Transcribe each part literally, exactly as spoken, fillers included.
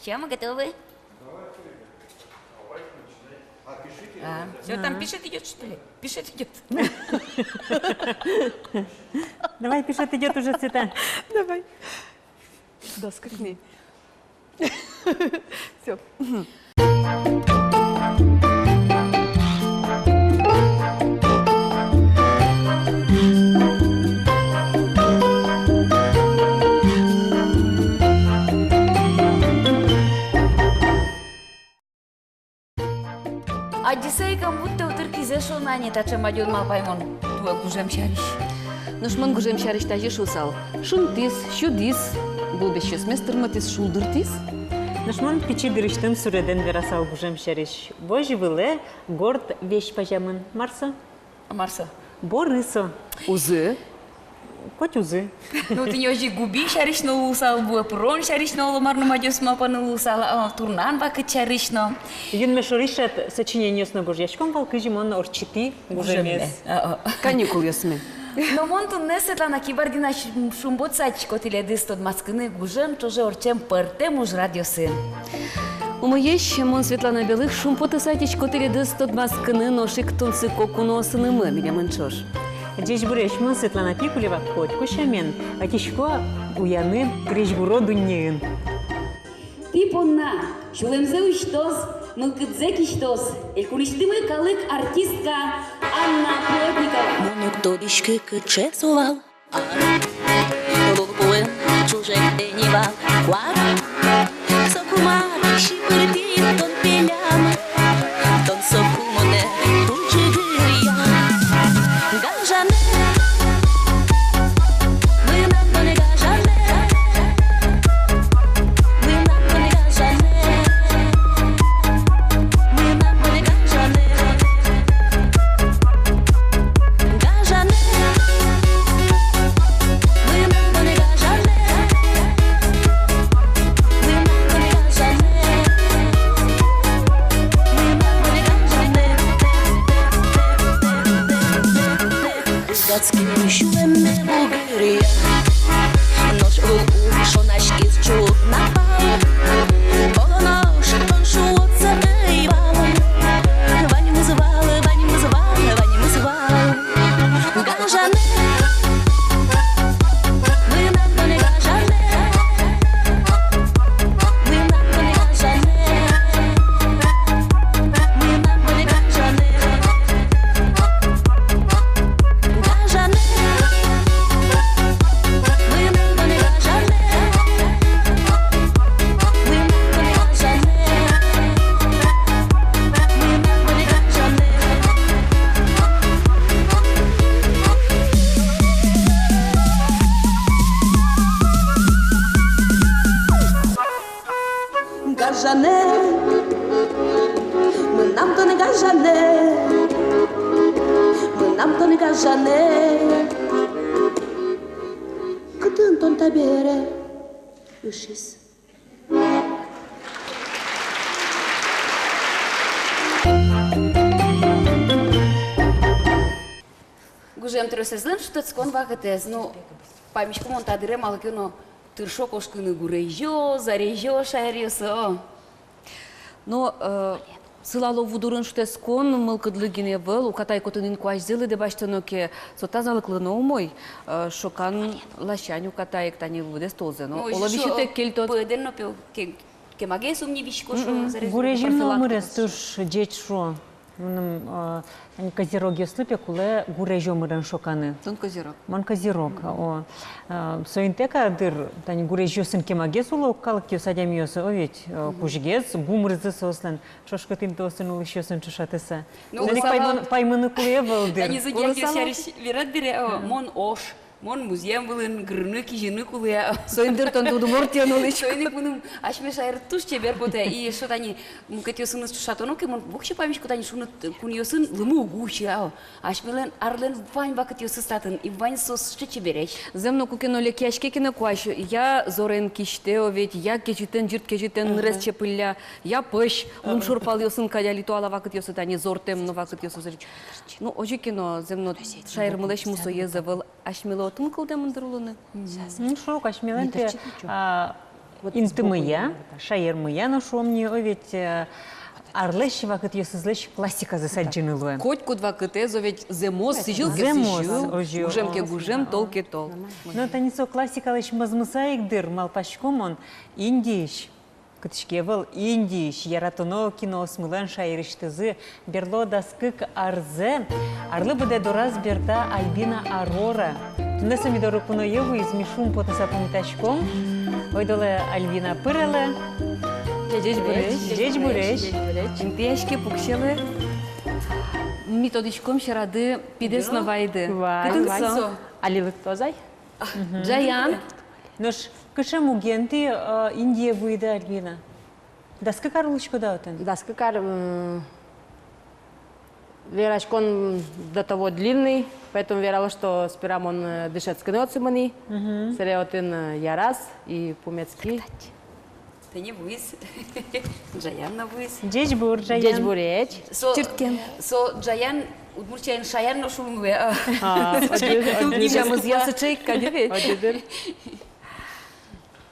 Всё, мы готовы. А, всё, там пишет, идёт, что ли? Пишет, идёт. Давай, пишет, идёт уже, Света. Давай. Доска к ней. Всё. Адӟиса ик ӧм вуттэ, утыртӥз-а шуо на ни таӵе мадён малпай мон туэ гужем сярысь. Нош мон гужем сярысь тазьы шуысал: шунтӥз, сюдӥз, гулбесьёсмес тырмытӥз, шулдыртӥз. Нош мон пичи дырысьтым суредэн верасал гужем сярысь: возь вылэ горд весь пазямын. Мар со? Мар со? Боры со. Узы? Коть узы. Ну, тӥни озьы губи сярысь но луысал, буэ пырон сярысь но, оло мар но мадёнэз малпаны луысал, а, турнан вакыт сярысь но. Юнме шорысь шат сочинениос но гожъяськом вал, кызьы мон ортчытӥ гужемез. Гужемме. А, а. Каникулъёсме. Но мон туннэ, Светлана Кибардина, ш-, шумпотыса ӧтисько тӥледыз тодматскыны гужем ӵоже ортчем пӧртэм ужрадъёсын. Умоесь, мон, Светлана Белых, шумпотыса ӧтисько тӥледыз тодматскыны нош ик тунсыко куноосынымы милемын ӵош. Ӟечбуресь, мон, Светлана Пикулева, котьку сямен ӧтисько уяны крезьгуро дуннеын. Тӥ понна сюлэмзэ усьтоз, мылкыдзэ кисьтоз элькунысьтымы калык артистка Анна Плотникова. Мон уг тодӥськы, кыӵе со вал ар. Лулпуын ӵужектэ ни вал куар. Соку мар сипыртӥд тон пелям, тон соку монэ пыӵы дыръям. Гажанэ, мынам тонэ гажанэ, мынам тонэ гажанэ, мынам тонэ гажанэ. Гажанэ, мынам тонэ гажанэ, мынам тонэ гажанэ, мынам тонэ гажанэ. Датскем сюлэмме бугыръя, нош лулпу шонаськиз ӵукна пал. Оло нош тон шуод со ӧй вал. Ваньмыз вал, ваньмыз вал, ваньмыз вал. Гажанэ, мынам тонэ гажанэ, мынам тонэ гажанэ, мынам тонэ гажанэ. Гажанэ, мынам тонэ гажанэ, мынам тонэ гажанэ, мынам тонэ гажанэ. Гажанэ, мынам тонэ гажанэ, мынам тонэ гажанэ. Кытын тон табере ышиз? Гужем тросэзлэн шутэтскон вакытэз. Ну, паймисько мон та дыре, малы ке но тыршо кошкыны гурезьёс, зарезьёс шаеръёсы. Но, э, сылало ву дурын шутэтскон мылкыдлы гинэ ӧвӧл, укатаез котын инкуазьзэ лыдэ басьтоно ке, со тазалыклы но умой, э, шокан ласянь укатаез ик, тани лыдэз толзэ но. Ну, оло, висьытэк кельтод. Пыдэн но пе-, ке-, кемагес ум ни висько, шуо, зарезь. Гурезьын но омырез туж ӟеч, шуо. Мыным, э, тани козерогъёслы пе кулэ гурезь омырен шоканы. Тон козерог? Мон козерог, о. Э, соин ик, а, дыр, тани гурезьёсын кемагес уло калыкъёс, адямиос, о ведь, э, кузьгес гумырзы соослэн, ӵошкыт интыосын улӥсьёсын ӵошатыса. Ну, соин ик паймын-, паймыны кулэ ӧвӧл, дыр. Тани зодиакъёс сярысь верад бере, о, мон ош. Мон музъем вылын, гырыны, кизьыны кулэ. Соин, дыр, тон удмурт улӥсь. Соин ик мыным асьме шаер туж чебер потэ. И шуо, тани мукетъёсыныз ӵошатоно ке, мон воксё паймисько, тани шуныт кунъёсын лымы уг усьы, а асьмелэн арлэн вань вакытъёсыз татын, и вань соос сыӵе чебересь. Зэм но, куке но лекъяське ке но куазь, я зорен кисьтэ, о ведь, я кезьытэн, ӟырт кезьытэн нырез чепылля, я пӧсь лымшор палъёсын кадь али туала вакытъёсы, тани зортэм но вакытъёсы. Ну, озьы ке но, зэм но, шаермылэсь мусоез ӧвӧл. Асьмелы отын кылдэмын, дыр, улыны. Мгм. Ну, шуо, асьмелэн те, а, Вот интымыя, сбоку, шаермыя но шуом ни, о ведь, э, арлэсь вакытъёсызлэсь классиказэс адӟыны луэ. Котькуд вакытэз, о ведь, зэмос, сӥзьыл ке, зэмос, сӥзьыл, озьы, гужем ке, о, гужем, тол ке, тол. Но тани со классикалэсь мӧзмыса ик, дыр, малпасько мон, Индиысь, кытысь ке ӧвӧл, Индиысь яратоно киноосмылэн шаерысьтызы берло дас кык арзэ арлы быдэ дораз берта Альбина Арора. Туннэ со ми доры куное вуиз, ми шумпотыса пумитаськом. Ойдолэ, Альбина, пырелэ. Ӟечбуресь. Ӟечбуресь. Интыяське, пуксьылэ. Ми тодӥськом, сьӧрады пидэс но вайды. Вай. Кытын со? Али лыктоз ай. Мгм. Джаян. Нош кыӵе муген тӥ, э, Индие вуиды, Альбина? Дас кык ар улӥськоды-а отын? Дас кык ар, м, вераськон до того длинный, поэтому верало, что сперва мон, э, дышетскыны отчы мынӥ. Мгм. Собере отын, э, яраз и пумиськи. Тани вуиз. Джаян но вуиз. Ӟечбур, Джаян. Ӟечбуресь. Со, чырткен. Со Джаян, удмурт сямен Шаян но шуыны луэ, а. А, озьы, озьы. Нимъя сыӵе ик кадь ведь. Озьы, дыр.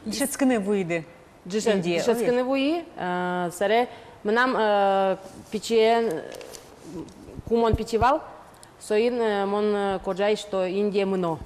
Дышетскыны вуиды. Дыше-, Индие, дышетскыны вуи, э, собере мынам, э, пичиен, э, ку мон пичи вал, соин, э, мон, э, кожай, что Индие мыно.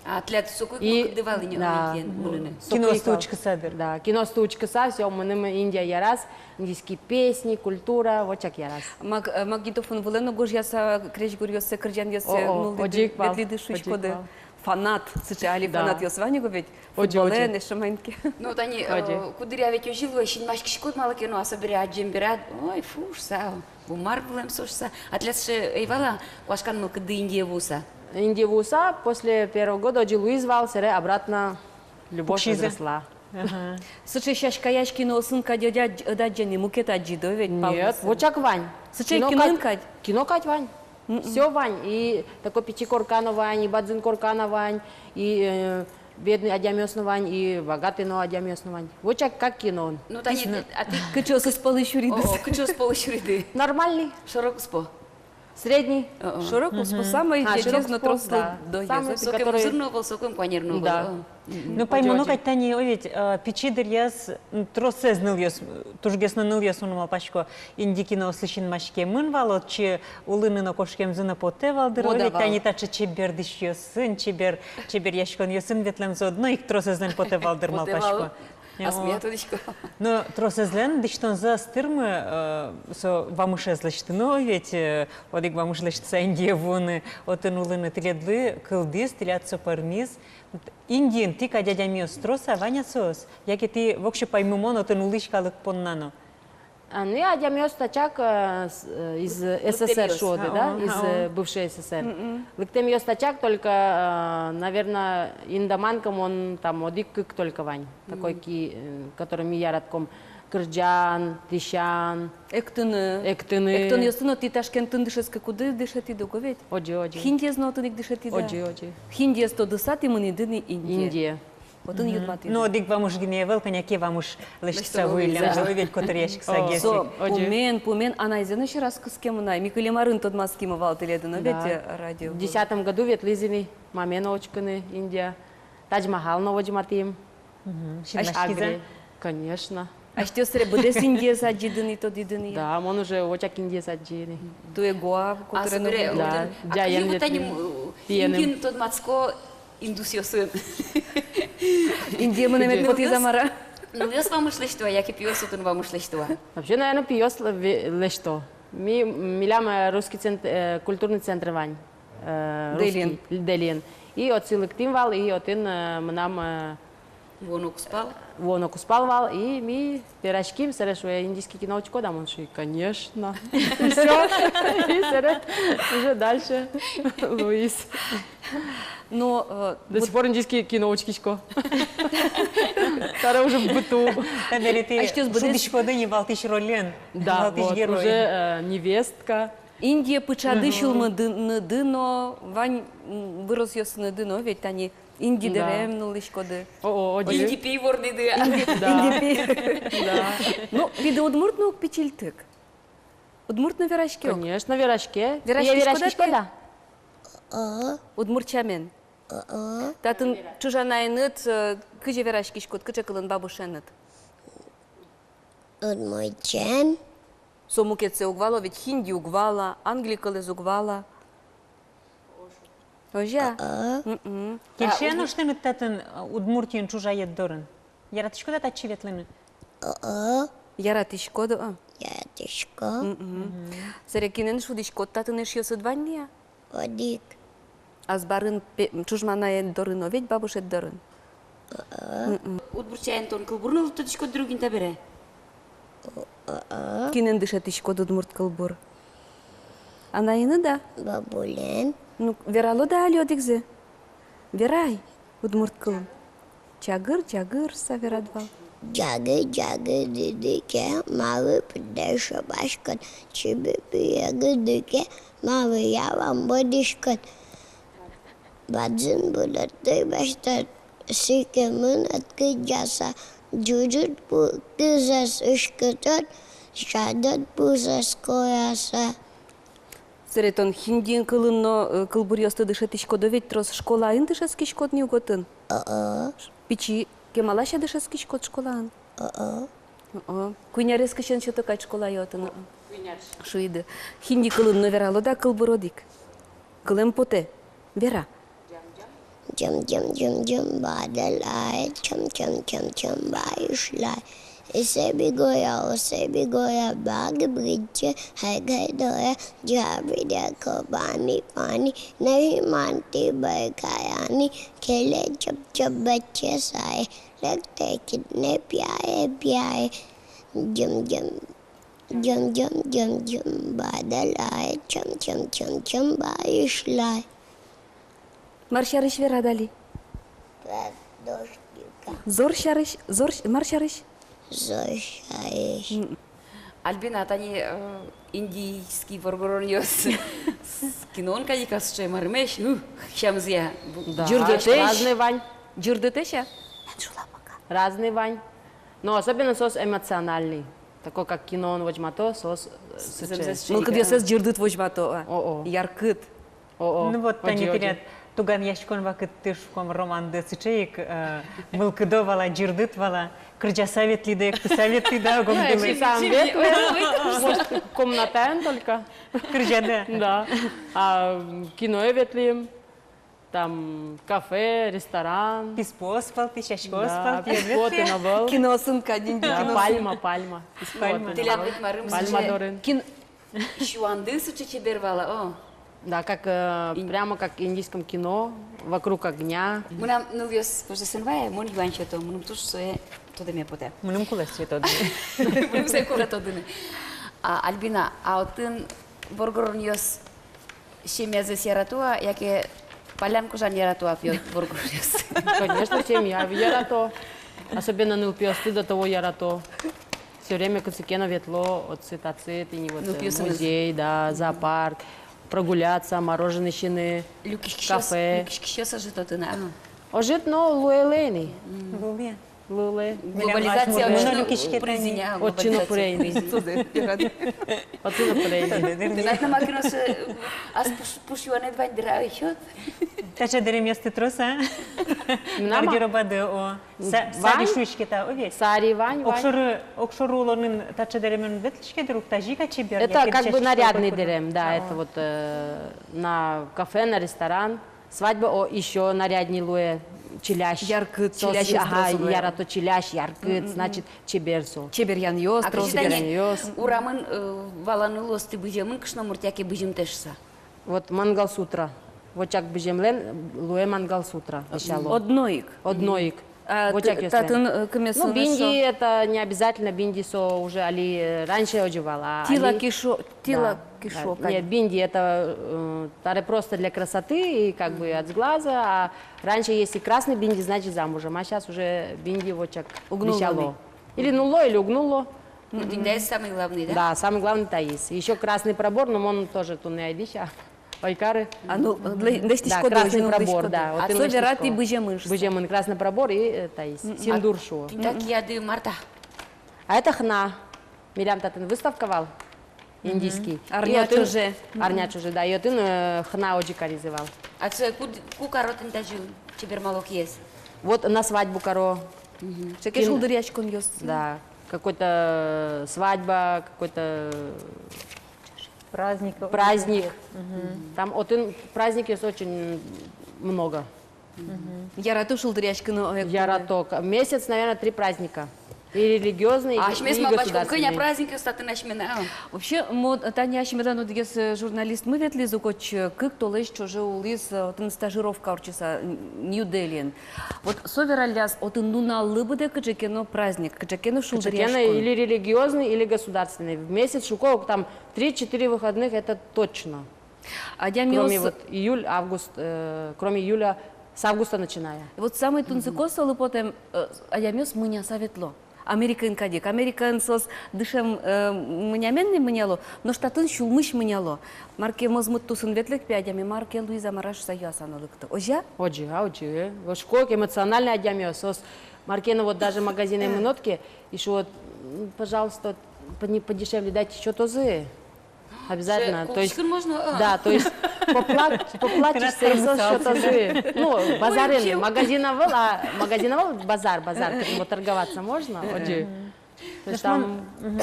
А, тӥляд соку ик мылкыдды вал ини, да, Индие мыныны. Киноосты учкыса, дыр. Да, киноосты учкыса, всё, мыным Индия яраз, индийские песни, культура, вот чак яраз. Маг-, э, магнитофон вылэ но гожъяса, крезьгуръёссэ, кырӟанъёссэ, о, о, нуллӥды, озьы ик вал, ветлӥды, озьы ик шуиськоды. Вал. Фанат, сыӵе али, да, фанатъёс вань уго ведь. Озьы, футболэн, озьы. Эшшо маин ке. Ну, тани, озьы, э, куддыръя ведь озьы луэ, синмаськиськод малы ке но, а собере адӟем бере, ой, фу шуса, бумар вылэм со шуса. А тӥляд сыӵе ӧй вал-а, куашкан мылкыдды Индие вуыса? Индие вуыса, после первого года озьы луиз вал, собере обратно любовь возросла. Ага. Сыӵе сяськаясь киноосын кадь ӧд адӟ-, ӧд адӟе ни, мукет адӟиды ведь, палмасын. Нет, вот чак вань. Сыӵе кино киноын кадь, кадь. Кино кадь вань. Мгм. Всё вань. И такой пичи корка но вань, и бадӟым корка но вань, и, э, бедный адямиос но вань, и богатый но адямиос но вань. Вот чак как киноын. Ну, тани, а тӥ кыӵеосыз пӧлы сюриды? О, о, кыӵеосыз пӧлы сюриды? Нормальный. Шоро-куспо. Средний. О, о. Шоро-куспо, мгм, самый, а, ӟечез но, шоро-куспо, трос, да, лыдъёзы. Самый, сокем который узыр но ӧвӧл, сокем куанер но ӧвӧл. Да. О. Мгм. Ну, паймоно кадь тани, о ведь, э, пичи дыръяз, м, тросэз нылъёс, э, тужгес но нылъёс, мон малпасько, Индие киноослы синмаськемын вал, отчы улыны но кошкемзы но потэ вал, дыр, о ведь, вал. Тани таӵе чебер дӥсьёсын, чебер, чеберъяськонъёсын ветлэмзы одно ик тросэзлэн потэ вал, дыр, малпасько. Потэ вал. Асме тодӥсько. Но тросэзлэн дӥсьтонзы ӧз тырмы, э, со вамышез лэсьтыны, о ведь, э, одӥг вамыш лэсьтыса Индие вуыны, отын улыны. Тӥледлы кылдӥз, тӥляд со пӧрмиз. Индиын тӥ кадь адямиос трос-а, вань-а соос? Яке тӥ воксё паймымон отын улӥсь калык понна но? А, ну, и адямиос тачак, э, с-, э, из СССР шуоды, да, из, э, бывшей СССР. Мгм. Лыктэмъёс тачак, только, э, наверно, индоманка мон там одӥг-кык только вань. Такой ки-, э, который ми яратӥськом кырӟан, дӥсян. Эктыны. Эктыны. Эктонъёсты но тӥ Ташкентын дышетскыкуды дышетӥды уго ведь? Озьы, озьы. Хиндиез но отын ик дышетӥды. Озьы, озьы. Хиндиез тодыса, тӥ мынӥды ни Индие. Индие. Отын юнматӥды. Ну, одӥг вамыш гинэ ӧвӧл, кӧня ке вамыш лэсьтыса вуиллям, да, ведь котыръяськыса гес ик. Со, озьы. Пумен, пумен, анайзэ но сьӧраз кыскемын ай. Ми кылем арын тодматскимы вал тӥледын, но ведь, э, радио. Да. Десятом году ветлӥз ини мамае но учкыны Индия. Тадж-Махал но возьматӥм. Мгм. Синмаськиз-а? Конечно. Асьтэос собере быдэс Индиез адӟиды ни, тодӥды ни? Да, мон уже вочак Индиез адӟи ни. Туэ Гоа котырын но. Да, отын. А Джаян кызьы вот тани, м, пиеным. Индиын тодматско индусъёсын. Индие мынэмед потӥз-а, мар-а? Нылъёс вамыш лэсьто-а, яке пиос отын вамыш лэсьто-а? Вообще, наверно, пиос лэ-, ве-, лэсьто. Ми, милям, э, русский цент-, э, культурный центр вань. Э, Делиын. Русский, Делиын. И отчы лыктӥм вал, и отын, э, мынам, э, вуоно кузпал? Вуоно кузпал вал, и ми вераським, собере шуэ: «Индийский кино учкод-а?» Мон шуи: «Конечно». И всё. И собере уже дальше луиз. Но, э, до сих пор индийский кино учкисько. Таре уже в быту. Табере тӥ шудӥськоды ни валтӥсь ролен. Да, валтӥсь вот, герой. Уже, э, невестка. Индие пыӵады сюлмыныды но, вань, м, выросъёсыныды но, ведь тани инди дэрем нуллӥськоды. О, о, о, инди пи вордӥды. Инди, да. Инди пи. Да. Ну, пиды удмурт но ук, пичильтык. Удмурт но вераське ук? Конечно, вераське. Вераськиськоды-а? Удмурт сямен. О-о. Татын чужанаеныд, э, кызьы вераськиськод, кыӵе кылын бабушеныд? Удмуртэн. Со мукетсэ уг вала, ведь хинди уг вала, англи кылэз уг вала. Озьы-а? О-о. М-м. Кельше-а нош тыныд татын, э, Удмуртиын чужаед дорын? Яратӥськод-а татчы ветлыны? О-о. Яратӥськод-а? Яратӥсько. М-м. Мгм. Сэре кинэн шудӥськод, татын эшъёсыд вань ни-а? Одӥг. Азбарын пе-, чужанаед дорын но ведь, бабушед дорын? О-о. М-м. Удмурт сямен тон кылбур но тодӥськод дыр ук ини табере? О-о. Кинэн дышетӥськод удмурт кылбур? Анаеныд-а? Бабулен. Ну, вералод-а али одӥгзэ? Верай, удмурт кылын. Ӟагыр, ӟагыр шуса верад вал. Ӟагыр, ӟагыр дыдыке, малы пыддэ шобаськод? Чибы пие гыдыке, малы ялан бӧдӥськод? Бадӟым будэтты басьтод, сикемын ӧд кырӟаса, ӟуӟыт пу кызэс уськытод, шадьыд пусэс куяса. Сэре тон хинди кылын но, э, кылбуръёсты дышетӥськод-а, ведь трос школаын дышетскиськод ни ук отын? О-о. Пичи кемалась-а дышетскиськод школаын? О-о. О-о. Куинь арескысен сёто кадь школае отын, о-о. Куинь арес. Шуиды. Хинди кылын но вералод-а кылбур одӥг? Кылэм потэ. Вера. Ӟем-ӟем, ӟем-ӟем, бадэль ай, ӵем-ӵем, ӵем-ӵем, баишлай. Исе бигоя, усе бигоя, баги быдӟе, хайгай доя, ӟабидя кобами пани, нажиманти байкаяни, келе ӵеп-ӵеп баче сай, лектэ кидне пияе, пияе. Ӟем-ӟем, ӟем-ӟем, ӟем-ӟем, бадэль ай, ӵем-ӵем, ӵем-ӵем, баишлай. Мар сярысь верад али? Про дождика. Зор сярысь, зор с-, мар сярысь? Зор сярысь. М. Альбина, тани, э, индийский воргоронъёс. С-, киноын кадь ик, а сыӵе марымесь, ух, сямзыя. Да. Ӟырдытэсь. Разный вань. Ӟырдытэсь-а? Разный вань. Но особенно соос эмоциональный. Такой, как киноын возьмато, соос, э, сыӵе. Зэмзэ сыӵе. Мылкыдъёссэс ӟырдыт возьмато, а. О-о. Яркыт. О-о. Ну вот, тани тӥляд туганъяськон вакытты, шуом, романды сыӵе ик, э, мылкыдо вал-а, ӟырдыт вал-а, кырӟаса ветлӥды-а, эктыса ветлӥды-а, огъя. Ну, эктыса ветлӥ. Может, комнатаын только. Кырӟады-а? Да. А киное ветлӥм, там, кафе, ресторан. Писпуос пӧлтӥ, сяськаос пӧлтӥ. Да, писпуос но ӧвӧл. Киносын кадь ини. Да, киносын. Пальма, пальма. Писпуос но ӧвӧл. Пальма. Тӥляд ведь марым, пальма дорын. Кин- Сюанды сыӵе чебер вал-а, о. Да, как, э, прямо как в индийском кино, вокруг огня. Мынам нылъёс пожесэн вае, мон юан сёто, мыным туж сое тодэме потэ. Мыным кулэ сое тодыны. Мыным сое кулэ тодыны. А, Альбина, а отын воргоронъёс семьязэс ярато-а, яке паллян кожан ярато-а пиос воргоронъёс? Конечно, семья ярато. Особенно нылпиосты до того ярато. Всё время кытчы ке но ветло, отчы-татчы, тӥни вот, э, музей, да, зоопарк, прогуляться, мороженое сиыны, кафе. Люкиськисьёс ӧжыт отын-а? Ӧжыт но, луэ-луэ ини. Луэ. Луэ. Глобализация отчы но пыре ини. Отчы но пыре ини. Отчы но пыре ини. Тынад но макинос, э, ас пуш, пуш юанэд вань дыр-а, ещё? Таӵе дэремъёсты трос-а? Мынам-а? Гардеробады, о. Са-, сари шуиське та, о ведь? Сари вань, вань. Огшоры, огшоры улонын таӵе дэремын ветлӥське дыр ук, тазьы ик-а чебер? Это как бы нарядный дэрем, да, это вот, э, на кафе, на ресторан. Свадьба, о, ещё нарядней луэ, чилясь. Яркыт, чилясь, ага, трос луэ. Ярато чилясь, яркыт, значит, чебер со. Чеберъянъёс, трос. Чеберъянъёс. Урамын, э, валаны луоз-а, быземын кышномурт яке бызьымтэ шуса? Вот мангалсутра. Вочак быземлэн луэ мангалсутра, весяло. Одно ик. Одно ик. А вочак т-, ёслэн. Татын, э, кымесын эшшо? Ну, бинди это не обязательно, бинди со уже али, э, раньше одевала, а али... Тӥла кишо, тӥла кишо. Да, да. Нет, бинди это, э, таре просто для красоты и как бы от сглаза, а раньше если красный бинди, значит замужем, а щас уже бинди вочак весяло. Уг нулло ни. Или нулло, или уг нулло. Ну, тӥни таиз самый главный, да? Да, самый главный таиз. Ещё красный пробор, но мон тоже туннэ ӧй дӥся. Ой, кары. А, ну, лэ-, лэсьтӥськод, да, красный пробор, да. А со верад, тӥ быземын шуса. Быземын, красный пробор и, э, таиз. Синдур шуо. Тӥни та кияды мар та? А это хна. Милям татын выставка вал. Индийский. Арня ӵоже. Арня ӵоже, да. И отын, э, хна озьы каризы вал. А со ку, ку каро тӥни тазьы чебермалогес? Вот на свадьбу каро. Мгм. Всякие шулдыръяськонъёс. Да. Какой-то свадьба, какой-то праздник. Праздник. Мгм. Там отын праздникъёс очень много. Мгм. Ярато шулдыръяськыны, ой, ярато. Месяц, наверное, три праздника. И религиозный, и государственный. Асьмес малпаськом, кӧня праздникъёс татын асьмелэн. Вообще, мон тани асьмелэн одӥгез, э, журналистмы ветлӥз ук отчы, кык толэзь ӵоже улӥз, э, отын стажировка ортчыса, н-, Нью-Делиын. Вот со вералляз, отын нуналлы быдэ кыӵе ке но праздник, кыӵе ке но шулдыръяськон. Кыӵе ке но или религиозный, или государственный. В месяц, шуко, там три-четыре выходных, это точно. Адямиос... Кроме вот июль, август, э, кроме июля, с августа начиная. Вот самой тунсыко солы потэм, э, адямиос мыняса ветло. Америкаын кадь ик. Америкаын соос дышем, э, мынямен ни мыняло, нош татын сюлмысь мыняло. Мар ке мӧзмыт тусын ветлэ ке пе адями, мар ке луиз-а, мар-а шуса юаса но лыкто. Озьы-а? Озьы, а, озьы. Вот шуко ке эмоциональной адямиос, соос мар ке но вот даже магазинэ мынод ке, и шуод: «М, пожалуйста, подни-, подешевле дайте», счёт озьы. Обязательно. То есть, можно, а? Да, то есть попла-, поплачешься, и соос счёт озьы. Ну, базарын, магазин ӧвӧл, а, магазин ӧвӧл, базар, базар, как бы торговаться можно, озьы. То есть там... Мгм.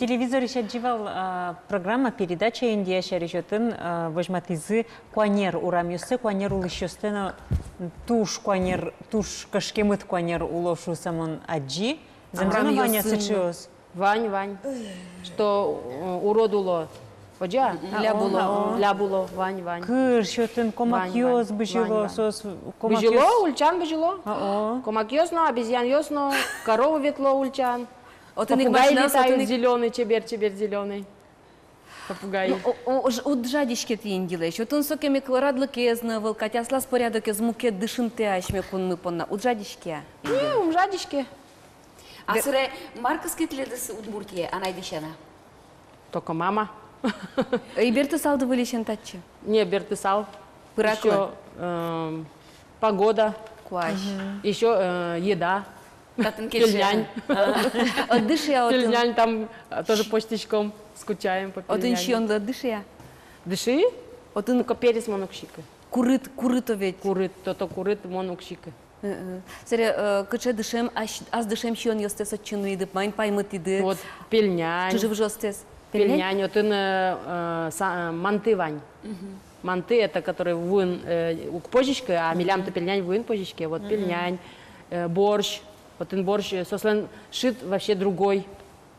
Телевизорысь адӟи вал, а, программа, передача Индия сярысь, отын, а, возьматӥзы куанер урамъёссэ, куанер улӥсьёссэ но, туж куанер, туж кышкемыт куанер уло шуса мон адӟи. Зэмзэ но вань-а сыӵеос? Вань, вань. Что, э, урод уло. Озьы-а? Мгм. Ляб уло. А, о, о. Ляб уло, вань, вань. Кыр сётын, комакъёс бызьыло, вань, вань. Соос комакъёс. Бызьыло, ульчан бызьыло. А, о. Комакъёс но, обезьянъёс но, коровы ветло ульчан. Отын ик попугай машинаос, летают, отын ик зелёный, чебер, чебер зелёный. Попугай. Ну, о, о, уж, уд жадиське тӥ Индилэсь. Отын сокем ик радлыкез но ӧвӧл кадь, аслаз порядокез, мукет дышымтэ асьме кунмы понна. Уд жадиське-а? Не, ум жадиське. А собере мар кыскиз тӥледыз Удмуртие, анай дӥсяна? Только мама. И бертысалды выльысен татчы? Не, бертысал. Пыраклы? Ещё, эм, погода. Куазь. Мгм. Ещё, э, еда. Татын кельше. Пельнянь. А. Ӧд дышы-а отын? Пельнянь там, э, тоже пӧзьтӥськом, скучаем по пельняне. Отын сиёнлы ӧд дышы-а? Дышӥ. Отын только перец мон уг сиськы. Курыт, курыт ведь. Курыт, то-то курыт мон уг сиськы. Э-э. Собере, э, кыӵе дышем, ас-, ас дышем сиёнъёстэс отчы нуиды, маин паймытӥды? Вот пельнянь. Чыжы-выжыостэс. Пельнянь? Пельнянь, отын, э, э, са-, э, манты вань. Мгм. Манты это, который вуын, э, уг пӧзиськы, а милям-то пельнянь вуын пӧзиське. Вот пельнянь, э, борщ. Отын борщ, э, соослэн шыд вообще другой.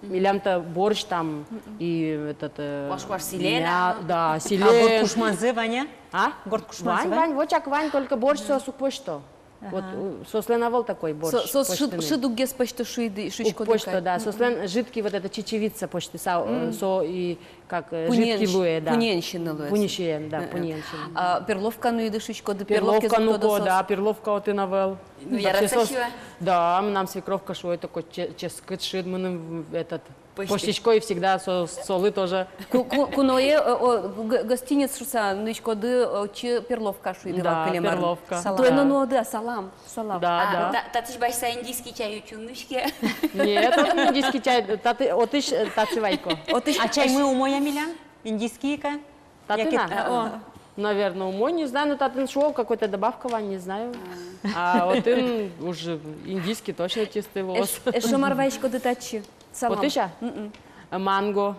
Милям-то борщ там и этот, э, куаш-куаш сӥлен, мя-, а? Да, сӥлен. А горд кушманзы вань-а? А? Горд кушманзы вань? Вань, вань, вочак вань, только борщ соос уг пӧзьто. Вот, ага, у, соослэн ӧвӧл такой борщ. Со-, соос шыд-, пӧзьтыны. Шыд уг гес пӧзьто шуиды, шуиськоды. Уг пӧзьто, да. Мгм. Соослэн жидкий вот этот чечевица пӧзьтыса, э, со и как, э, жидкий луэ, да. Пуньыен сиыны луэ. Пуньыен, да, пуньыен сиыны. А перловка нуиды шуиськоды, перловка нуко, да, перловка отын ӧвӧл. Ну, вообще яраса соос, сиё-а? Да, мынам свекровка шуэ, такой че-, ческыт шыд, мыным в-, этот, пӧзьтӥсько и всегда со-, солы тоже. Ку-, ку-, куное, э, о, г-, гостинец шуса нуиськоды, э, отчы перловка шуиды вал кылем арын. Да, перловка. Салам. Туэ но нуоды-а, салам, салам. Да, да. А та-, татысь басьтыса индийский чай отчы уг нуиське? Нет, отын индийский чай, таты-, отысь, э, татчы вайисько. Отысь. А чаймы умой-а милям? Индийский ик-а? Татын-а? Яке, э, о. Наверное, умой, не знаю, но татын шуо, какой-то добавка вань, не знаю. А. А отын уже индийский точно чистый луоз. Эш-, эшшо мар вайиськоды татчы? Салам. Отысь-а? М-м. Э, манго.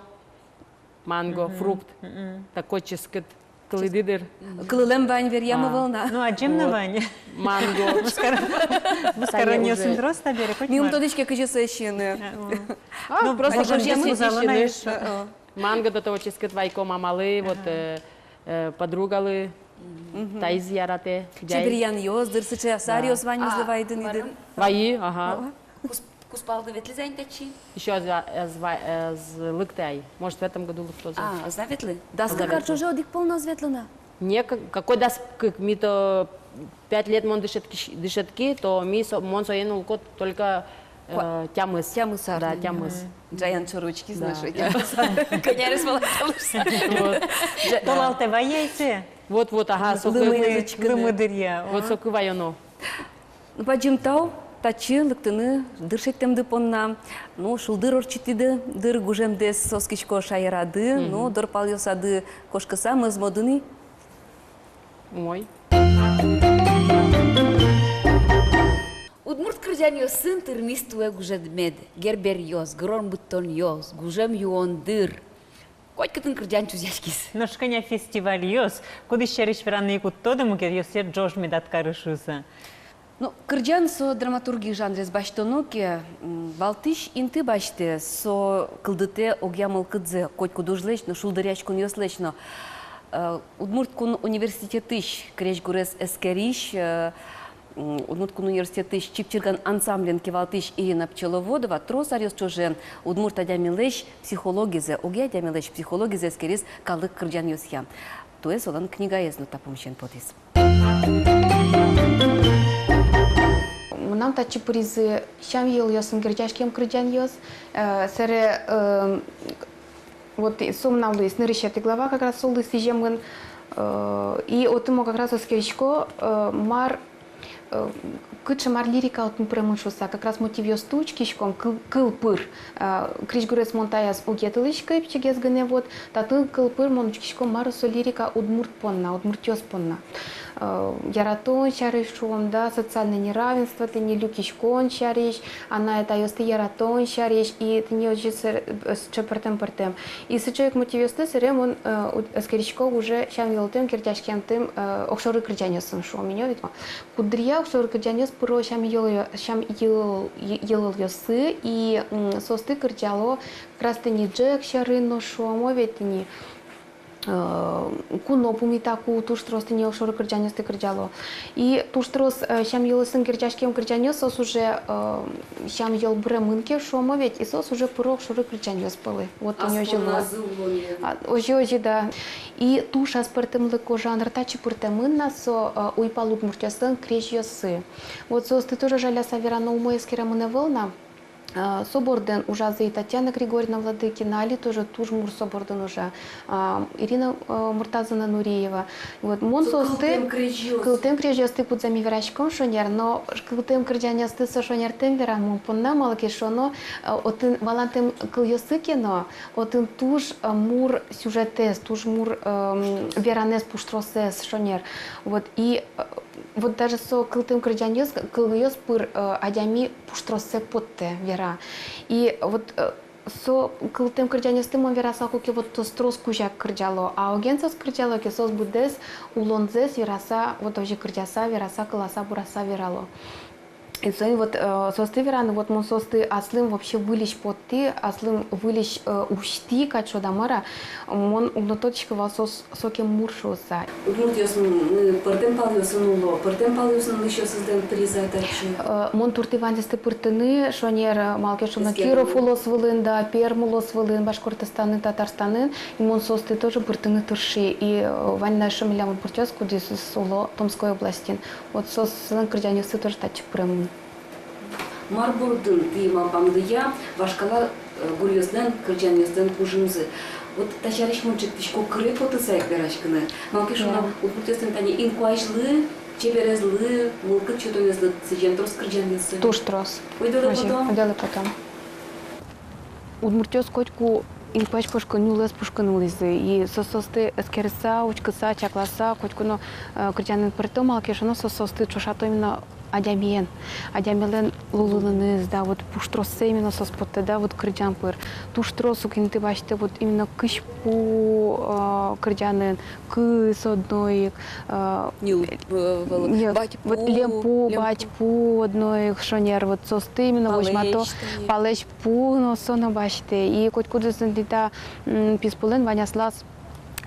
Манго, мгм, фрукт. Мгм. Такой ческыт. Кылӥды дыр. Кылылэм вань, веръямы вал на. Ну, адӟем на вань. Манго. Мускар-, мускаронъёсын трос табере, коть мар. Ми ум тодӥське, кызьы сое сиыны. А, о. А, ну, просто адӟем, кызьы сиыны. Э, э. Манго до того ческыт вайисько мамалы, вот, э, э, подругалы, мгм, таиз яратэ. Чеберъянъёс, дыр, сыӵе асаръёс ваньмызлы вайиды ни дыр. Вайи, ага. О. Кус-, кузпалды ветлӥзы-а ини татчы? Ещё ӧз, ӧз ва-, ӧз лыкты ай. Может, в этом году лыктозы. А, ӧз на ветлы? Дас кык ар ӵоже одӥг пол но ӧз ветлы на? Не, ка-, какой дас кык, ми то пять лет мон дышетки, дышетки, то ми со-, мон соин улӥсько только, э, тямыс. Тямыс ар. Да, тямыс. Мгм. Джаян чорочки, да, знаешь, тямыс ар. Кӧня арес вал тямыс ар. Вот. Толалтэ вай яйцэ. Вот, вот, ага, соку. Лымы, лымы дыръя. Вот соку ваёно. Ну, бадӟым тау татчы лыктыны, дыр шедьтэмды понна. Ну, шулдыр ортчытӥды, дыр, гужемдэс оскисько шаерады, мгм, ну, дорпалъёсады кошкыса, мӧзмоды ни. Умой. Удмурт кырӟанъёсын тырмиз туэ гужемед: Герберъёс, гырон быдтонъёс, гужем юондыр. Котькытын кырӟан чузъяськиз. Нош кӧня фестивальёс, кудӥз сярысь вераны ик уд тоды, мукетъёсъя ӝож медад кары шуыса. Ну, кырӟан со драматургия жанрез басьтоно ке, м, валтӥсь инты басьтэ, со кылдытэ огъя мылкыдзэ котькуд ужлэсь но, шулдыръяськонъёслэсь но. Э, Удмурт кун университетысь крезьгурез эскерись, э, м, Удмурт кун университетысь «Чипчирган» ансамблен кивалтӥсь Ирина Пчеловодова трос аръёс ӵоже удмурт адямилэсь психологизэ, огъя адямилэсь психологизэ эскериз калык кырӟанъёсъя. Туэ солэн книгаез но та пумысен потӥз. Мынам татчы пыризы сям-йылолъёсын герӟаськем кырӟанъёс, э, сэре, э, вот и со мынам луиз нырысетӥ глава, как раз солы сӥземын, э, и отын мон как раз эскерисько, э, мар, э, кыӵе мар лирика отын пыремын шуыса, как раз мотивъёсты учкиськом, кыл, кыл пыр, э, крезьгурез мон таяз уг йӧтылӥськы, пичигес гинэ, вот, татын кыл пыр мон учкисько, мар со лирика удмурт понна, удмуртъёс понна. Э, яратон сярысь шуом, да, социальное неравенство, тӥни люкиськон сярысь, анай-атайёсты яратон сярысь, и тӥни озьы сэр, э, сыӵе пӧртэм-пӧртэм. И сыӵе ик мотивъёсты сэре мон, э, у-, эскерисько уже сям-йылолтэм, герӟаськемтэм, э, огшоры кырӟанъёсын, шуом ини, ведь. Куддыръя огшоры кырӟанъёс пыро сям-йыло-, сям-йыл-, йы-, йылолъёсы, и, м, соосты кырӟало как раз тӥни ӝӧк сьӧрын но, шуом, о, ведь, тӥни, э, куно пумитаку, туж трос тӥни огшоры кырӟанъёсты кырӟало. И туж трос, э, сям-йылолъёсын герӟаськем кырӟанъёс, соос уже, э, сям-йылол быремын ке, шуом, о, ведь, и соос уже пыро огшоры кырӟанъёс пӧлы. Вот тӥни озьы луэ. Озьы, озьы, да. И туж аспӧртэмлыко жанр татчы пыртэмын на, со, э, уйпал удмуртъёслэн крезьёссы. Вот соосты тоже, жаляса верано, умой эскеремын ӧвӧл на. Э, со бордын ужазы и Татьяна Григорьевна Владыкина, али тоже туж мур со бордын ужа, а, Ирина, э, Муртазовна Нуриева. Вот мон соосты, кылтэм крезьёсты, кудзэ ми вераськом, шонер, но кылтэм кырӟанъёсты со шонертэм веран мон понна, малы ке шуоно, э, отын валантэм кылъёссы ке но, отын туж, э, мур сюжетэз, туж мур, эм, веранэз, пуштросэз, шонер. Вот, и, э, вот даже со кылтэм кырӟанъёс, кылъёс пыр, э, адями пуштроссэ поттэ, вера. И вот, э, со кылтэм кырӟанъёсты мон верасал куке, вот соос трос кузя кырӟало, а оген соос кырӟало ке, соос быдэс улонзэс вераса, вот озьы кырӟаса, вераса, кыласа, бураса верало. И соин вот, э, соосты вераны, вот мон соосты аслым вообще выльысь поттӥ, аслым выльысь, э, усьтӥ кадь, шуод-а мар-а, мон уг но тодӥськы вал соос сокем мур шуыса. Удмуртъёс, м, пӧртэм палъёсын уло, пӧртэм палъёсын улӥсьёсызлэн пыризы-а татчы? Э, мон туртӥ ваньзэсты пыртыны, шонер, э, малы ке шуоно, Киров улос вылын да, Пермь улос вылын, Башкортостанын, Татарстанын, и мон соосты тоже пыртыны тырши, и, э, вань на эшшо милям удмуртъёс, кудъёсыз уло Томской областьын. Вот соослэн кырӟанъёссы тоже татчы пыремын. Мар бордын, тӥ малпамдыя, вашкала, э, гуръёслэн, кырӟанъёслэн кужымзы? Вот та сярысь мон чектӥсько кыре потыса ик вераськыны. Малы ке шуоно, удмуртъёслэн тани инкуазьлы, чеберезлы, мылкыд сётонэзлы сӥзем трос кырӟанъёссы. Туж трос. Ойдолэ потом. Ойдолэ потом. Удмуртъёс котьку инкуазь пушкын, нюлэс пушкын улӥзы. И соос соосты эскерыса, учкыса, чакласа, котьку но, э, кырӟанэн пырто, малы ке шуоно, соос соосты ӵошато именно адямиен, адямилэн лулыныз, да, вот пуштроссэ именно соос поттэ, да, вот кырӟан пыр. Туж трос ук инты басьтэ вот именно кызьпу, э, кырӟанэн, кыз одно ик, э, ньыл, э, вал-, ньыл, бадьпу, вот льӧмпу, льӧмпу, бадьпу одно ик, шонер, вот соосты именно возьмато, палэзь, палэзь пу но со но басьтэ. И котькудӥз инты та, м, писпулэн вань аслаз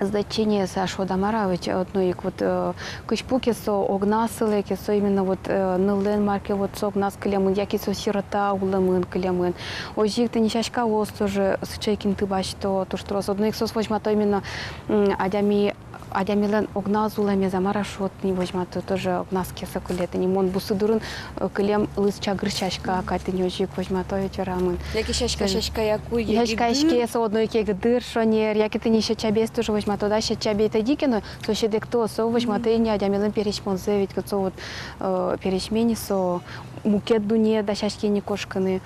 значениез, шуод-а мар-а, ведь, э, одно ик вот, э, кызьпу ке со огназ сылэ ке, со именно вот, э, ныллэн мар ке вот со огназ кылемын, яке со сирота улэмын, кылемын. Озьы ик тӥни сяськаос тоже сыӵе ик инты басьто туж трос. Одно ик соос возьмато именно, м, адями, адямилэн огназ улэмез-а мар-а, шуод, тӥни возьмато тоже огназ ке со кыле. Тӥни мон бусы дурын, э, кылем лыз чагыр сяська кадь, тӥни озьы ик возьмато ведь верамын. Яке сяська, сяськаяку егит дыр. Сяська, сяська со одно ик егит дыр, шонер. Яке тӥни сьӧд чабейез тоже возьмато, да, сьӧд чабей тӧдьы ке но, со сьӧдэктэ, со возьматэ ини адямилэн пересьмонзэ, ведь со вот, э, пересьме ини со, мукет дуннее дасяське ини кошкыны.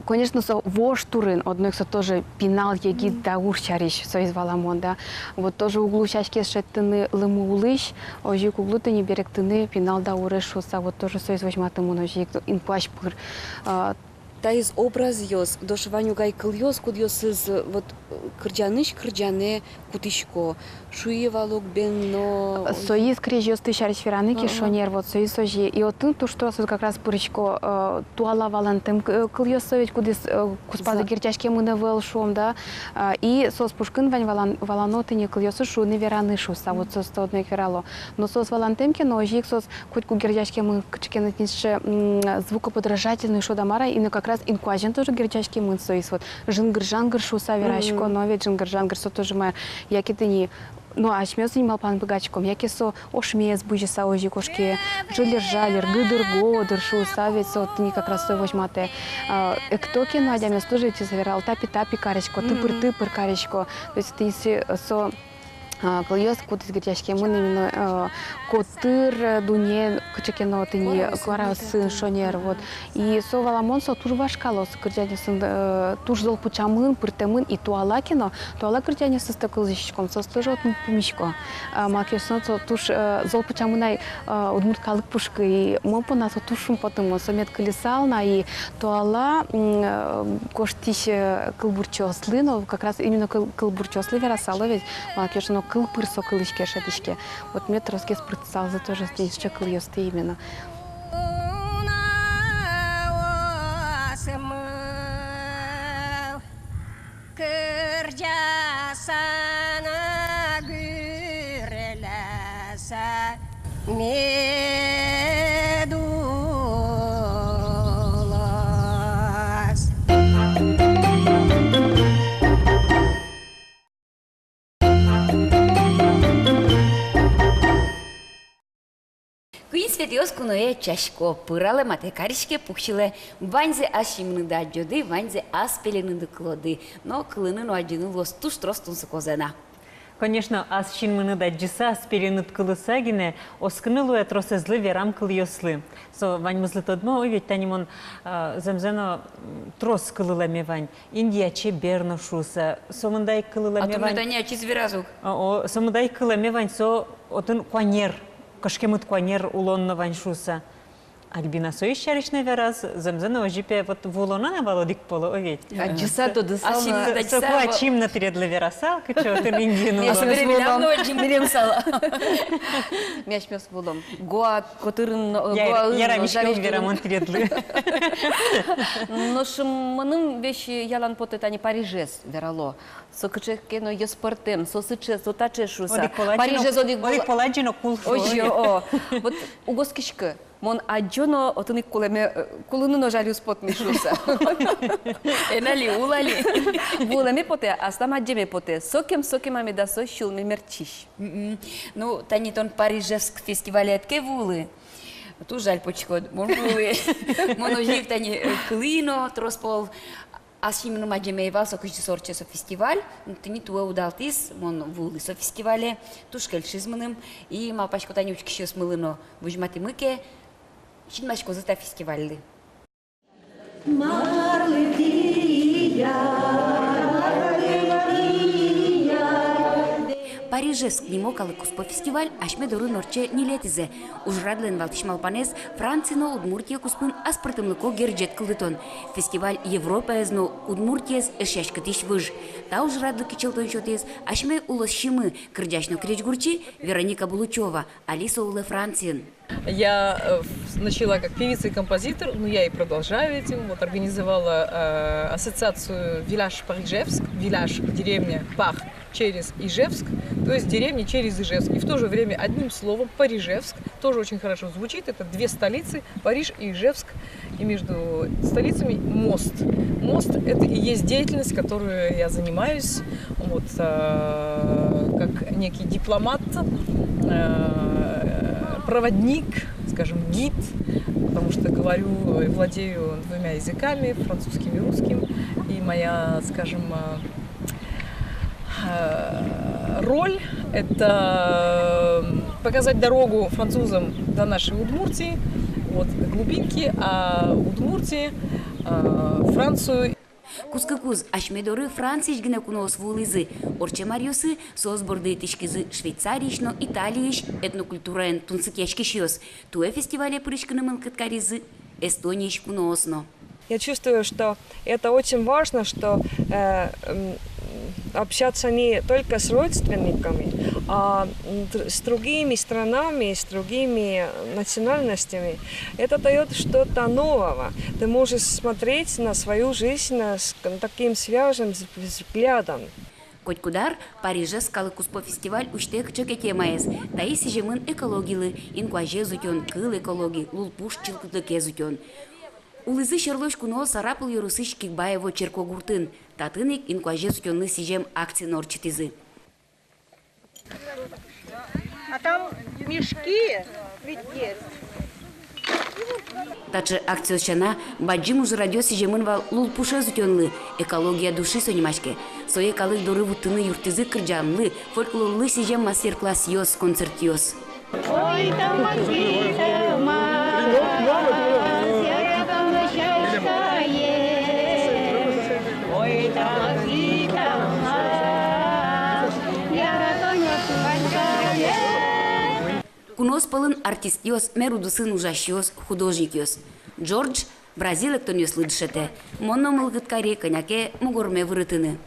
Конечно, со вож турын, одно ик со тоже пинал егит даур сярысь, соиз валамон, да. Вот тоже уг лу сяське шедьтыны лымы улысь, озьы ик уг лу тыни берыктыны пинал даурез шуыса, вот тоже соиз возьматэмын озьы ик инкуазь пыр. А, таиз образъёс, нош вань угай кылъёс, кудъёсыз, вот, кырӟанысь кырӟанэ кутӥсько, шуэ вал ук бен но. Соиз крезьёсты сярысь вераны ке, шонер, вот соиз озьы. И отын туж трос вот как раз пырисько, э, туала валантэм к-, э, кылъёс, со ведь кудӥз, э, куспазы герӟаськемын ӧвӧл, шуом, да. А, и соос пушкын вань валан-, валано тыни кылъёсыз шуыны, вераны шуыса, вот соосты одно ик верало. Но соос валантэм ке но, озьы ик соос котьку герӟаськемын кыӵе ке но тӥни сыӵе, м, звукоподражательный шуод-а, мар-а, и но как раз инкуазен тоже герӟаськемын соиз, вот, жингыр-жангыр шуыса верасько, но ведь жингыр-жангыр со тоже мар, яке тыни, ну, асьмеос тыни малпан быгатӥськом, яке со ошмес бызьыса озьы кошке, ӝыльыр-ӝальыр, гыдыр-годыр шуыса, ведь со тыни как раз сое возьматэ. А, экто ке но адямиос, тоже ведь со верало, тапи-тапи карисько, тыпыр-тыпыр карисько. То есть тыни со, со А, кылъёс, кудӥз герӟаськемын именно, э, котыр, э, дунне, кыӵе ке но тыни куараосын, шонер, вот. И со валамон, со туж вашкала, со кырӟанъёсын, э, туж зол пыӵамын, пыртэмын, и туала ке но, туала кырӟанъёсызты кылзӥськом, соос тоже отын пумисько. А, малы ке шуоно, со туж, э, зол пыӵамын ай, э, удмурт калык пушкы, и мон понна со туж шумпотымон, со мед кыльысал на, и туала, м, э, гожтӥсь, э, кылбурчиослы, но как раз именно кыл-, кылбурчиослы верасал ведь, малы ке шуоно, кыл пыр со кылӥське, шӧдӥське. Вот мед тросгес пыртысалзы тоже тӥни сыӵе кылъёсты именно. Кырӟаса но гырляса мед улоз. Куинь Светъёс куное ӧтчасько, пыралэ, матэ кариське, пуксьылэ. Ваньзэ ас синмыныды адӟоды, ваньзэ ас пеленыды кылоды. Но кылыны но адӟыны луоз туж трос тунсыкозэ на. Конечно, ас синмыныд адӟыса, ас пеленыд кылыса гинэ оскыны луэ тросэзлы верам кылъёслы. Со ваньмызлы тодмо, ой, ведь тани мон, а, зэмзэ но, м, трос кылылэме вань. Индия чебер но шуыса, со мында ик кылылэме вань. А туннэ тани ачиз вераз ук. О, о, со мында ик кылэме вань, со отын куанер, кышкемыт куанер улон но вань шуыса. Альбина соиз сярысь но вераз, зэмзэ но озьы, пе, вот вуылоно на вал одӥг поло, о ведь. Адӟыса, тодысал на. Соку ачим но тӥледлы верасал, кыӵе отын Индиын улон. Милемсал. Ми асьмеос вуылом. Гоа котырын, э, Гоаын, ярамиське, верамон тӥледлы. Нош мыным весь ялан потэ, тани Парижез верало. Со кыӵе ке но йӧспӧртэм, со сыӵе, со таӵе шуыса. Одӥг пол адӟи но, Парижез одӥг пол, одӥг пол адӟи но кул шуо. Озьы, о. Вот уг оскиськы. Мон адӟо но, отын ик кулэме, э, кулыны но жаль уз поты ни шуыса. Эн али, ул али. Вуылэме потэ, аслам адӟеме потэ. Сокем, сокем а меда со сюлме мертчись. Мгм. Ну, тани тон Парижевск фестивале ӧд ке вуылы, туж жаль потӥськод, мон вуылӥ. Мон озьы ик тани, э, кылӥ но трос пол. Ас синмыным адӟеме ӧй вал со, кызьы со ортче со фестиваль, но тӥни туэ удалтӥз, мон вуылӥ со фестивале, туж кельшиз мыным, и малпасько, тани учкисьёсмылы но возьматӥмы ке, синмаськозы та фестивальлы. Парижевск нимо калык куспо фестиваль асьме дорын ортче ньылетӥзэ. Ужрадлэн валтӥсь малпанэз — Франция но Удмуртия куспын аспӧртэмлыко герӟет кылдытон. Фестиваль Европаез но Удмуртиез эшъяськытӥсь выж. Та ужрадлы кичӧлтон сётӥз асьме улосчимы, кырӟась но крезьгурчи Вероника Булычева, али со улэ Франциын. Я, э, в-, начала как певица и композитор, но я и продолжаю этим. Вот, организовала, э, ассоциацию «Виляж Парижевск», виляж — деревня, Пар — через Ижевск, то есть деревня через Ижевск. И в то же время одним словом Парижевск тоже очень хорошо звучит. Это две столицы, Париж и Ижевск. И между столицами мост. Мост — это и есть деятельность, которую я занимаюсь, вот, э, как некий дипломат, э, проводник, скажем, гид, потому что говорю и владею двумя языками, французским и русским, и моя, скажем, э, э, роль — это показать дорогу французам до нашей Удмуртии, вот, глубинки, а Удмуртии, э, Францию. Кутскыкуз асьме доры Франциысь гинэ куноос вуылӥзы. Ортчем аръёсы соос борды итӥськизы Швейцариысь но Италиысь этнокультураен тунсыкъяськисьёс. Туэ фестивале пыриськыны мылкыд каризы Эстониысь куноос но. Я чувствую, что это очень важно, что, э, м, общаться не только с родственниками, а, м, др-, с другими странами, с другими национальностями. Это даёт что-то нового. Ты можешь смотреть на свою жизнь, э, с к-, таким свежим вз-, взглядом. Котькуд ар Парижез калык куспо фестиваль усьтэ кыӵе ке темаез. Таиз сӥземын экологилы, инкуазез утён, кыл экологи, лулпуш чылкытлыкез утён. Улӥзы сьӧрлось куноос Сарапул ёросысь Кигбаево черкогуртын. Татын ик инкуазез утёнлы сӥзем акци но ортчытӥзы. А там мешки ведь есть. Таӵе акциос сяна бадӟым ужрадъёс сӥземын вал лулпушез утёнлы, «Экология души» со нимаське. Сое калык доры вуттыны юрттӥзы кырӟанлы, фольклорлы сӥзем мастер-классъёс, концертъёс. Ой, тамак, витамак, яратоно сяськае. Ой, тамак, витамак, яратоно сяськае. Куноос пӧлын артистъёс, мер удысын ужасьёс, художникъёс. Джордж бразил эктонъёслы дышетэ. Мон но мылкыд кари кӧня ке мугорме вырытыны.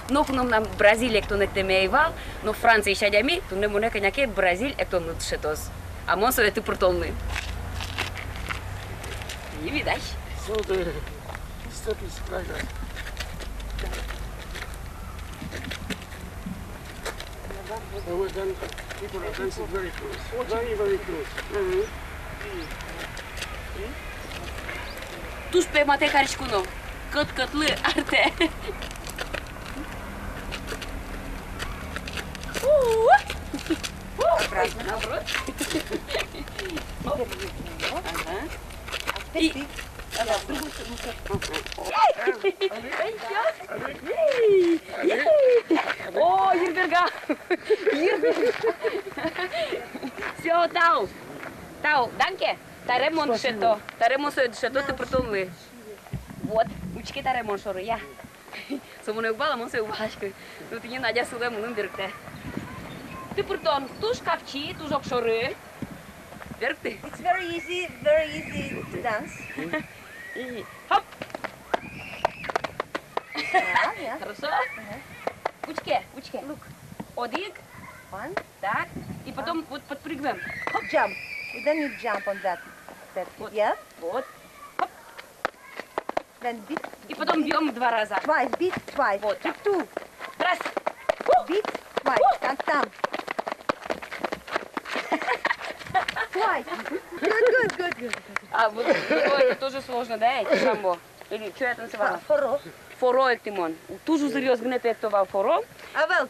Ноку но мынам бразил эктон эктэме ӧй вал, но Франциысь адями туннэ монэ кӧня ке бразил эктонлы дышетоз. А мон сое тыпыртонлы. И видать. So the step is like that. People are dancing very close. Very, very close. Туж пе матэ кариськоно. Кӧт-кӧтлы артэ. У-у-у! Наоборот. Оп. Ага. И О, йырберга! Йырберга! Всё, тау! Тау, данке! Таре мон дышето, таре мон сое дышето тыпыртонлы. Вот, учке таре мон шоры, я. Со монэ уг вала, мон сое уг валаськы. Ну, тӥни Надя сылэ, мыным берыктэ. Тыпыртон туж капчи, туж огшоры. Берыкты. It's very easy, very easy to dance. И хоп! Yeah, yeah. Хорошо? Мгм. Учке, учке. Look. Одӥг. One. Так. И потом вот подпрыгиваем. Хоп. Jump. Then you jump on that. That. Вот. Yeah. Вот. Хоп. Then beat. И потом бьём два раза. Twice, beat twice. Вот так. Two. Раз. Beat twice. Там, там. Twice. Good, good, good, good. А вот это тоже сложно, да, эти самбо? Или чё я танцевала? Фо-, форо. Форо экты мон. Туж узыръёс гинэ пе экто вал форо. А вал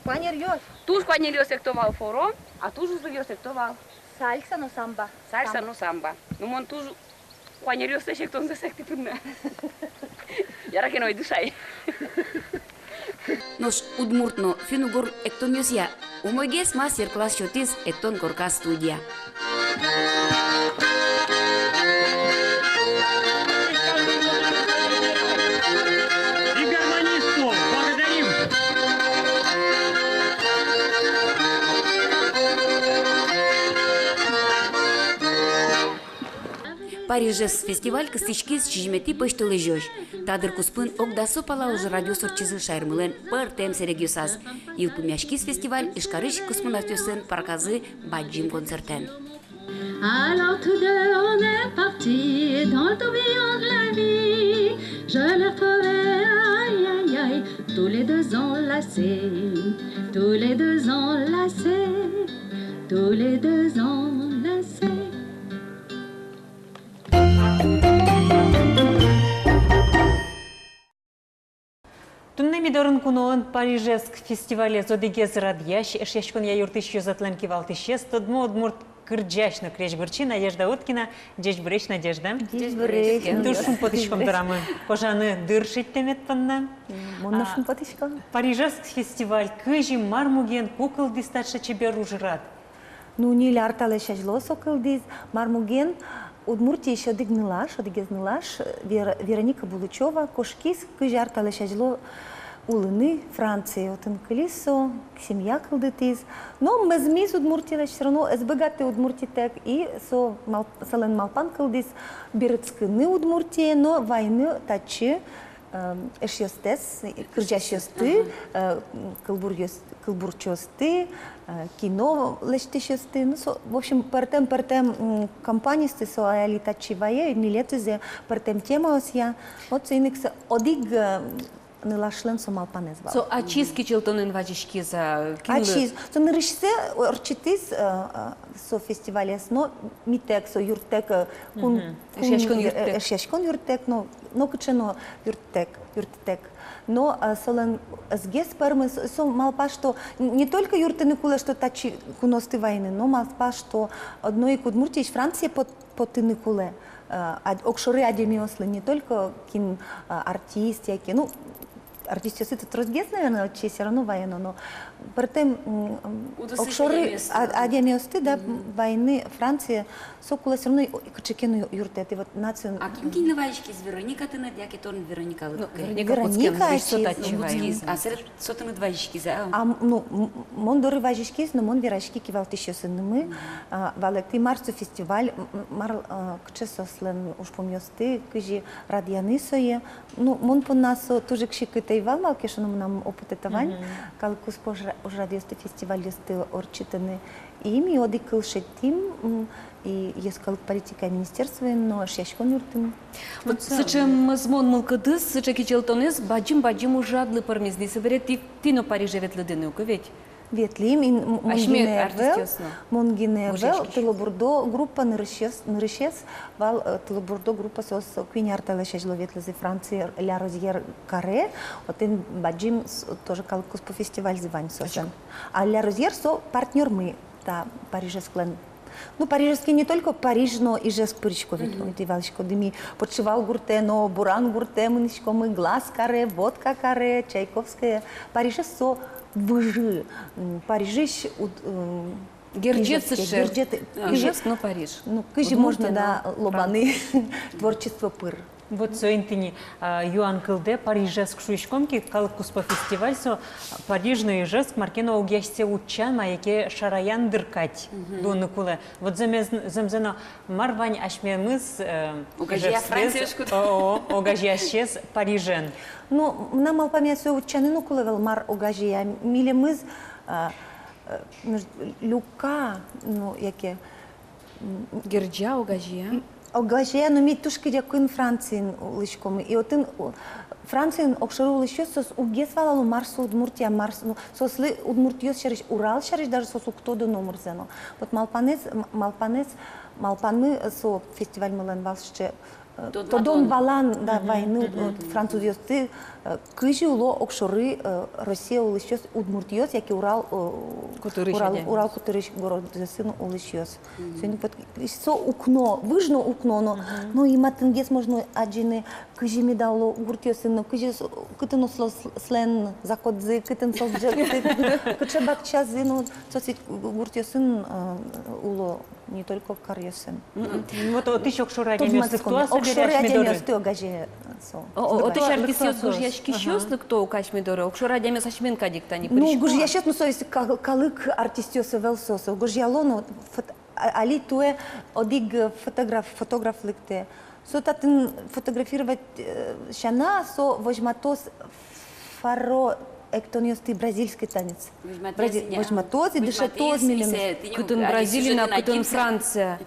куанеръёс. Туж куанеръёс экто вал форо, а туж узыръёс экто вал сальса но самба. Сальса но самба. Ну, мон туж куанеръёслэсь эктонзэс эктӥ туннэ. Яра ке но ӧй дышай. Нош удмурт но финн-угор эктонъёсъя умойгес мастер-класс сётӥз «Эктон корка» студия. И гармонистку благодарим. Парижез фестиваль кыстӥськиз сизьыметӥ пӧсьтолэзёзь. Та дыр куспын ог дасо пала ужрадъёс ортчизы шаермылэн пӧртэм сэрегъёсаз. Йылпумъяськиз фестиваль Ижкарысь космонавтъёслэн парказы бадӟым концертэн. Alors tous deux on est partis dans le tourbillon de la vie. Je les retrouvais, aïe aïe aïe, tous les deux enlacés, tous les deux enlacés, tous les deux enlacés. Туннэ ми дорын куноын Парижез фестивалез одӥгез радъясь, Эшъяськонъя юртысь ёзэтлэн кивалтӥсез, тодмо удмурт кырӟась но крезьгурчи Надежда Уткина. Ӟечбуресь, Надежда. Ӟечбуресь. Туж шумпотӥськом дорамы кожаны дыр шедьтэмед понна. Мон но шумпотӥсько. Парижез фестиваль кызьы, мар муген ку кылдӥз таӵе чебер ужрад? Ну, ньыль ар талэсь азьло со кылдӥз. Мар муген, Удмуртиысь одӥг нылаш, одӥгез нылаш, Вер-, Вероника Булычева, кошкиз кызь ар талэсь азьло улыны Францие. Отын кылиз со, семья кылдытӥз. Но мӧзмиз Удмуртилэсь, всё равно ӧз быгаты Удмуртитэк. И со мал-, солэн малпан кылдӥз берытскыны Удмуртие, но вайыны татчы, эм, эшъёстэс, кырӟасьёсты, э, кылбуръёс-, кылбурчиосты, э, кино лэсьтӥсьёсты. Ну, со, в общем, пӧртэм-пӧртэм, м, компаниосты со али татчы вае, ньылетӥзэ, пӧртэм темаосъя. Вот соин ик со одӥг, э, нылашлэн со малпанэз вал. Со ачиз кичӧлтонэн вазиськиз-а, кинлы? Ачиз. Со нырысьсэ ортчытӥз, э, э, со фестивалез, но митэк, со юрттэк, э, кун-, кун-, эшъяськон юрттэк, э, эшъяськон юрттэк, но, но кыӵе но юрттэк, юрттэк. Но, э, солэн ӧзгес пӧрмыз, со малпа, что н-, не только юрттыны кулэ, что татчы куноосты вайыны, но малпа, что одно ик Удмуртиысь Францие пот-, потыны кулэ, э, ад-, огшоры адямиослы, не только кин, э, артист яке, ну, артистъёсты тросгес, наверное, отчы всё равно ваёно, но пӧртэм, м, м, огшоры адямиосты, а-, адямиосты, да, вайыны Францие, со кулэ всё равно и-, кыӵе ке но юрттэт, и вот национ-. А кин кинлы вазиськиз, Вероника тыныд яке тон Вероникалы? Ну, Вероника кутскиз, Вероника кутскиз, со татчы вайиз. А, сэре со тыныд вазиськиз-а? А, м, ну, м, мон доры вазиськиз, но мон вераськи кивалтӥсьёсынымы, а, валэктӥ, мар со фестиваль, м, м, мар, а, кыӵе соослэн ужпумъёсты, кызьы радъяны сое. Ну, мон понна со туж ик секыт ӧй вал, малы ке шуоно, мынам опытэ та вань, калык куспо ужра-, ужрадъёсты, фестивальёсты ортчытыны. И ми одӥг кыл шедьтӥм, м, и йӧскалык политикая министерствоен но, эшъяськон юртын. Вот сыӵе мӧзмон мылкыдыз, сыӵе кичӧлтонэз бадӟым-бадӟым ужрадлы пӧрмиз ни. Собере тӥ, тӥ но Париже ветлӥды ни ук, ведь? Ветлӥм, ин-, м-, мон гинэ ӧвӧл, мон гинэ ӧвӧл, «Тылобурдо» группа нырысез, нырысез вал, э, «Тылобурдо» группа, соос куинь ар талэсь азьло ветлӥзы Францие, «Ля Розьер» каре, отын бадӟым с-, тоже калык куспо фестивальзы вань соослэн. А «Ля Розьер» со партнёрмы та парижесклэн. Ну, парижеске не только Париж, но Ижевск пырисько ведь. Мгм. Ой, тӥ валаськоды, ми Подшивал гуртэ но, Буран гуртэ мынӥськомы, Глаз каре, Вотка каре, Чайковское. Парижез со выжы, м, Парижысь уд-, м, герӟет сыӵе. Герӟет. А. Ижевск но Париж. Ну, кызьы можно, да, лобаны творчество пыр. Вот соин тӥни, а, юан кылдэ, Парижеск шуиськом ке, калык куспо фестиваль со, Париж но Ижевск мар ке но огъясьсэ утчан, мае ке шараян дыр кадь луыны кулэ. Вот зэмзэ-, зэмзэ но, мар вань асьмемыз, э, огазея Ижевскез, Францие, шуод. О, о, огазеясез Парижен. Ну, мынам малпамея, сое утчаны но кулэ ӧвӧл, мар огазея. Милемыз, а, э, люка, ну, яке, м, герӟа, огазея. Огазея, но ми туж кыдёкын Франциын улӥськомы. И отын, у, Франциын огшоры улӥсьёс, соос уг гес валало, мар со Удмуртия, мар со, ну, соослы удмуртъёс сярысь, Урал сярысь даже соос уг тоды номырзэ но. Вот малпанэз, м-, малпанэз, малпанмы, э, со фестивальмылэн вал сыӵе, э, тодон-валан, да, вайыны, э, французъёсты, э, кызьы уло огшоры, э, Россия улӥсьёс, удмуртъёс, яке Урал, э, Урал котырысь городъёсын улӥсьёс. Соин вот со укно, выж но укно но, но и матынгес можно адӟыны, кызьы меда уло гуртъёсын но, кызьы с-, кытын соос, солэн закотсы, кытын соос ӝӧксы, кыӵе бакчазы, но соос ведь гуртъёсын, э, уло, не только каръёсын. Мгм. Вот, вот отысь огшоры адямиосты лыктозы-а собере асьме доры? Огшоры адямиосты огазея со. О, о, отысь артистъёс, гожъяськисьёс лыкто-а асьме доры? Огшоры адямиос асьмен кадь ик тани пырисько-а? Ну, гожъясьёс, ну, со есть кал-, калык артистъёс ӧвӧл соос, гожъяло, ну, фот-, а-, али туэ одӥг, э, фотограф, фотограф лыктэ. Со татын фотографировать, э, сяна, со возьматоз фарро эктонъёсты, бразильский танец. Возьматоз, брази-, возьматоз и дышетоз милемыз. Кытын Бразилия, кытын Франция.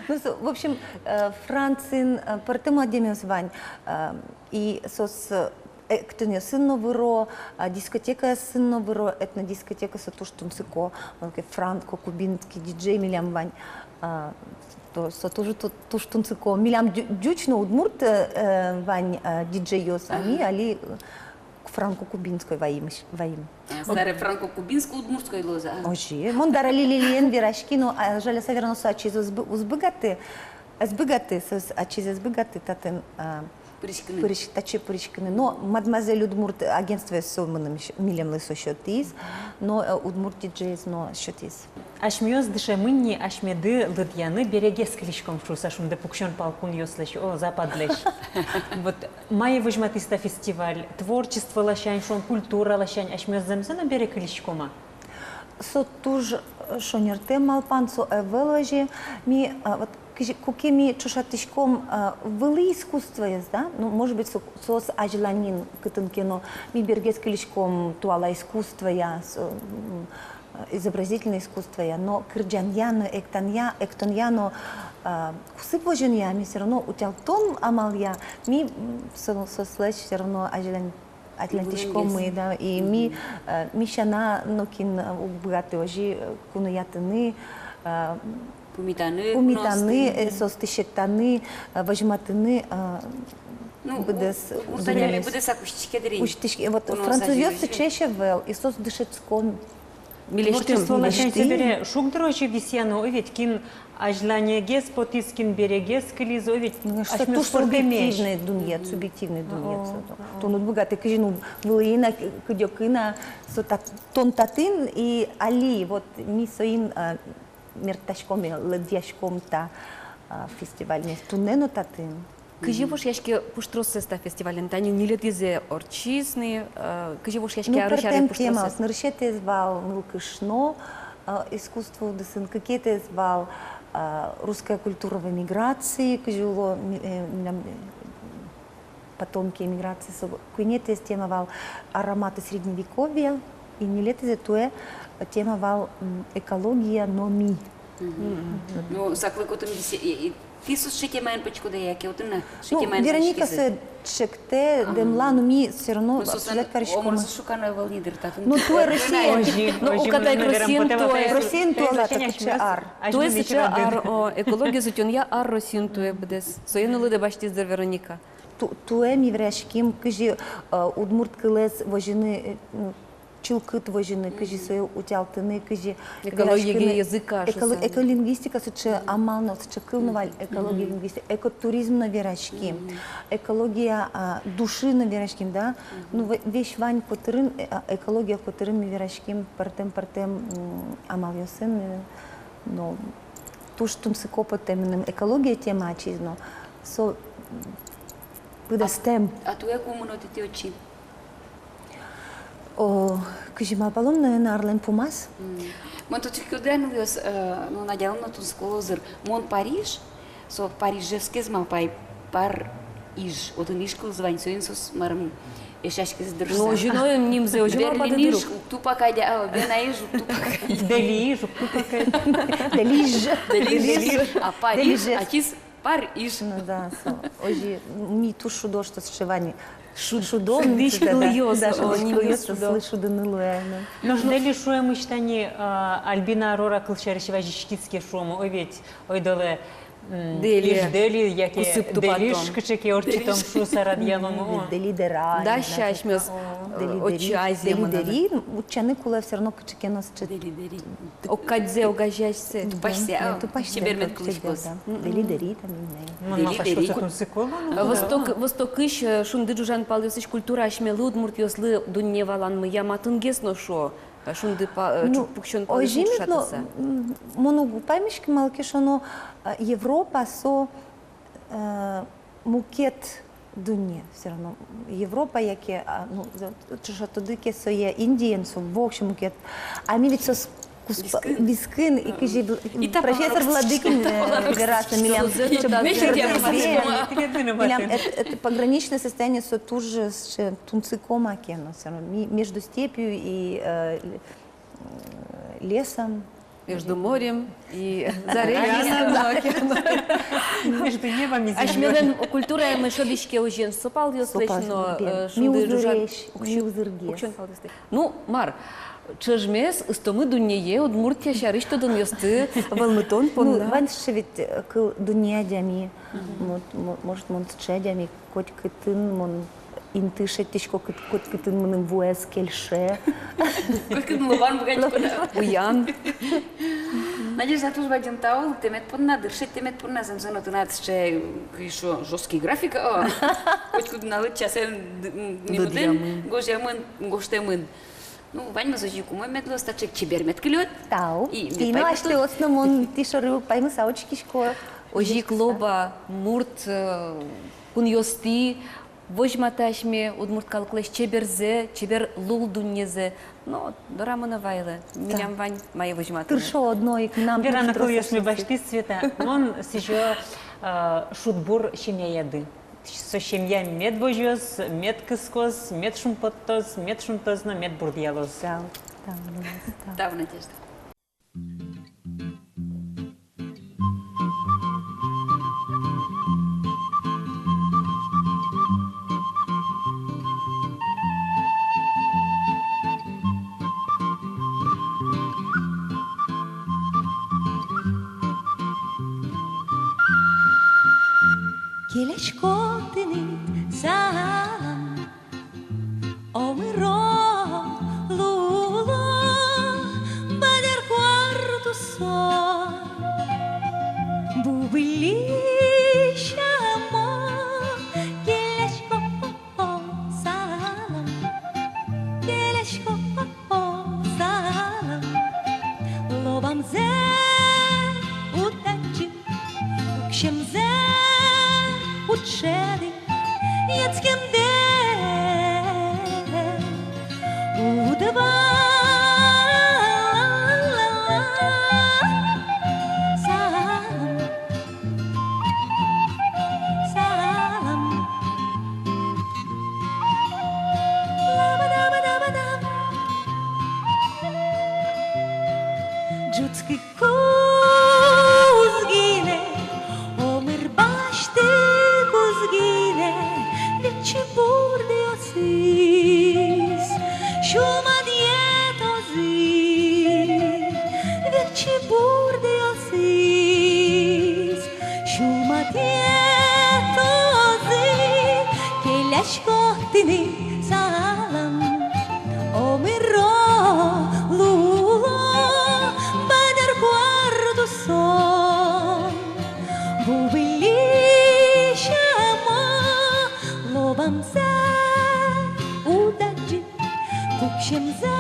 Ну, со, в общем, э, Франциын, э, пӧртэм адямиос вань, э, и соос, э, эктонъёсын но выро, а, дискотекаосын но выро, этнодискотека со туж тунсыко, малы ке франко-кубинский диджей милям вань, а, то, со туж ту-, туж тунсыко. Милям ӟу-, ӟуч но удмурт, э, э, вань, э, диджейёс, ага, али, али, э, франко-кубинской ваимы, ваим. А, старой франко-кубинской, удмуртской луоз-а? Озьы. Мон Дарали Лилиен вераськи, но, а, жаляса верано, со ачиз уз бы-, уз быгаты, ӧз быгаты, со ачиз ӧз быгаты татын, а, Пыриськыны. Пырись-, татчы пыриськыны. Но «Мадемуазель Удмурт» агентствоез со мыным сь-, милемлы со сётӥз, но, э, удмурт диджеез но сётӥз. Асьмеос дышемын ни асьмеды лыдъяны берегес кылиськом шуыса, шунды пуксён пал кунъёслэсь, о, западлэсь. Вот мае возьматӥз та фестиваль? Творчество ласянь, шуом, культура ласянь асьмеос зэмзэ но бере кылиськом-а? Со туж, э, шонертэм малпан, со ӧвӧл озьы. Ми, а, вот кызьы, куке ми ӵошатӥськом, а, вылӥ искусствоез, да, ну, может быть, со, соос азьланьын кытын ке но, ми берегес кылиськом туала искусствоя, со, м, изобразительное искусствоя, но кырӟанъя но, эктонъя, эктонъя но, а, кусып возёнъя ми всё равно, утялтон амалъя ми, м, со-, соослэсь всё равно азьлань-, азьланьтӥськомы, да, и ми, э, ми сяна нокин, э, уг быгаты озьы, э, куноятыны, э, пумитаны, пумитаны, куноосты, э, соосты сектаны, э, возьматыны, э, ну, быдэс у-, у-, дуннеез. Быдэсак усьтӥське дыр ини. Усьтӥське, вот куноос французъёс азьло сыӵе ӧвӧл, и соос дышетско. Милесьтым. Творчество ласянь собере шуг, дыр, озьы висъяно, ой, ведь кин азьланьгес потӥз, кин берегес кылиз, ой, ведь. Ну, что асьмеос туж пӧртэмесь. Субъективный дунъет, субъективный дунъет. О, со, о. Тон уд быгаты кызьы но вылӥын-а, кыдёкын-а, со тат-, тон татын и али, вот ми соин, а, мерттаськом, лыдъяськом та, а, фестивальмес, туннэ но татын. Кызьы вошъяське пуштроссэс та фестивальлэн? Тани ньылетӥзэ ортчиз ни, э, кызьы вошъяське арысь аре пуштроссэс? Ну, пӧртэм темаос. Нырысетӥез вал нылкышно, э, искусство удысын, кыкетӥез вал, э, русская культура в эмиграции, кызьы уло ми-, э, милям, э, потомки эмиграции, со-, куинетӥез тема вал ароматы Средневековья, и ньылетӥзэ туэ тема вал, м, экология но ми. Мгм. Ну, саклык отын висе-, и, и тӥ со сыӵе темаен пычкоды яке отын на сыӵе темаен? Ну, Вероника сое чектэ, дэмлано, ми всё равно обсуждать кариськомы. Омыр со шукано ӧвӧл ни дыр татын. Ну, туэ Россия. Озьы, ну, озьы укатаик мыным Россиын верам туэ. Россиын туэ луэ сыӵе ар. Туэ сыӵе ар, о, экологиез утёнъя ар Россиын туэ быдэс. Сое но лыдэ басьтӥз дыр Вероника. Ту-, туэ ми вераським, кызьы, э, удмурт кылэз возьыны, э, м, чылкыт возьыны, кызьы сое утялтыны, кызьы экология языка, эколо-, шуыса. Эколингвистика сыӵе амал но, сыӵе кыл но вал, экология, лингвистика, экотуризм но вераським. Экология, а, души но вераським, да? Ну, ве-, весь вань котырын, э, а, экология котырын ми вераським пӧртэм-пӧртэм, м, амалъёсын, э, но туж тунсыко потэ мыным экология тема ачиз но. Со, м, быдэстэм. А, а туэ ку мынод тӥ отчы? О, кызьы малпалом, наверно, арлэн пумаз. Мон тотӥськоды, нылъёс, э, ну, Надялэн но тунсыко луоз дыр. Мон Париж, со парижевскез малпай, Пар-Иж. Отын иж кылыз вань, соин соос марым эшъяськизы дыр шуса. Ну, озьы но нимзэ озьы малпады дыр. Берлин-Иж уг тупа кадь, а, Вена-Иж уг тупа кадь. Дели-Иж уг тупа кадь. Делиж. Делиж. А Париж, Делиж. Ачиз Пар-Иж. Ну да, со. Озьы, ми туж шудо, что сыӵе вань. Шуд-, шудо, шудӥсь кылъёс, да, о, шудӥсь кылъёс, шудо. Соослы шудыны луэ, ну. Нош Дели шуэмысь тани, а, Альбина Арора кылсярысь вазиськиз ке, шуом, ой, ведь, ойдолэ, м, Дели. Иж Дели, яке кусып тупатон. Делиж кыӵе ке ортчытом шуыса радъялом, о. Дели Дера. Да, дасясь мёс, о, отчы Азия мынам. Дели Дери, утчаны кулэ всё равно кыӵе ке но сыӵе. Дели Дери. Огкадьзэ, огазеясьсэ. Тупасьсэ, а, тупасьсэ, чебер мед кылӥськоз. Дели-дери, там, не знаю. Дели-дери. Восток, востокысь, э, шунды ӝужан палъёсысь культура асьмелы, удмуртъёслы, дунне валанмыя матынгес но шуо, э, шунды па-, э, ну, пуксён палъёсын ӵошатыса. М, мон уг паймиськы, малы ке шуоно, э, Европа со, э, мукет дунне, всё равно Европа яке, а, ну, за-, ӵошатоды ке сое Индиен, со вообще мукет. А ми ведь соос куспа-, вискын, вискын, и кызьы Вл-, и та профессор Владыкин, э, вераз, милям, милям это, это пограничное состояние, со туж, э, тунсыко маке но, всё равно ми-, между степью и, э, лесом. Между морем и зарей. Между небом и землёй. Асьмелэн культураямы шӧдӥське озьыен со палъёслэсь но, э, шунды ӝужан, уксё-, уксён палъёслэсь. Ну, мар, ӵӧжмес ыстомы дуннее Удмуртия сярысь тодонъёсты вӧлмытон понна. Ну, вань сыӵе ведь, э, кыл: дунне адями. Мгм. Мо-, мо-, может, мон сыӵе адями, котькытын мон инты шедьтӥсько, кыт-, котькытын мыным вуэз кельше. Котькытын лобан быгатӥсько. Уян. Надежда, туж бадӟым тау лыктэмед понна, дыр шедьтэмед понна. Зэмзэ но тынад сыӵе, кызьы шуо, жёсткий график, о. Котькуд нуналыд часэн д-, м, нимытын, додъямын, гожъямын, гожтэмын. Ну, ваньмыз озьы ик умой мед луоз, таӵе ик чебер мед кылёд. Тау. И мед паймытод. Тӥ но асьтэос но мон тӥ шоры ук паймыса учкисько. Озьы ик лоба мурт, э, кунъёстӥ, возьматэ асьме удмурт калыклэсь чеберзэ, чебер лул дуннезэ. Но дорамы но вайылэ. Та. Милям вань мае возьматыны. Тыршо одно ик, мынам. Вераны кылъёсме басьтӥз Света. Мон сӥзё, э, шудбур семьяяды. Со семья мед возёз, мед кыскоз, мед шумпоттоз, мед шунтоз но мед бурдъялоз. Тау, тау, тау. Тау, Надежда. Келясько тыныд, салам, омыро луло, бадӟар куартусон, бубылисько мо. Келясько, салам, келясько, салам, лобамзэ уд адӟы, пуксемзэ уд шӧды, йӧтскемдэ уд вала. Салам, салам. Лабадабадабадам. Ӝутскы куз гинэ, омыр басьты куз гинэ, векчи бурдъёсыз сюлмадъетозы, векчи бурдъёсыз сюлмадъетозы. Келясько тыныд, салам, омыро луло, бадӟар куартусон, бубылисько мо. Лобамзэ уд адӟы, пуксемзэ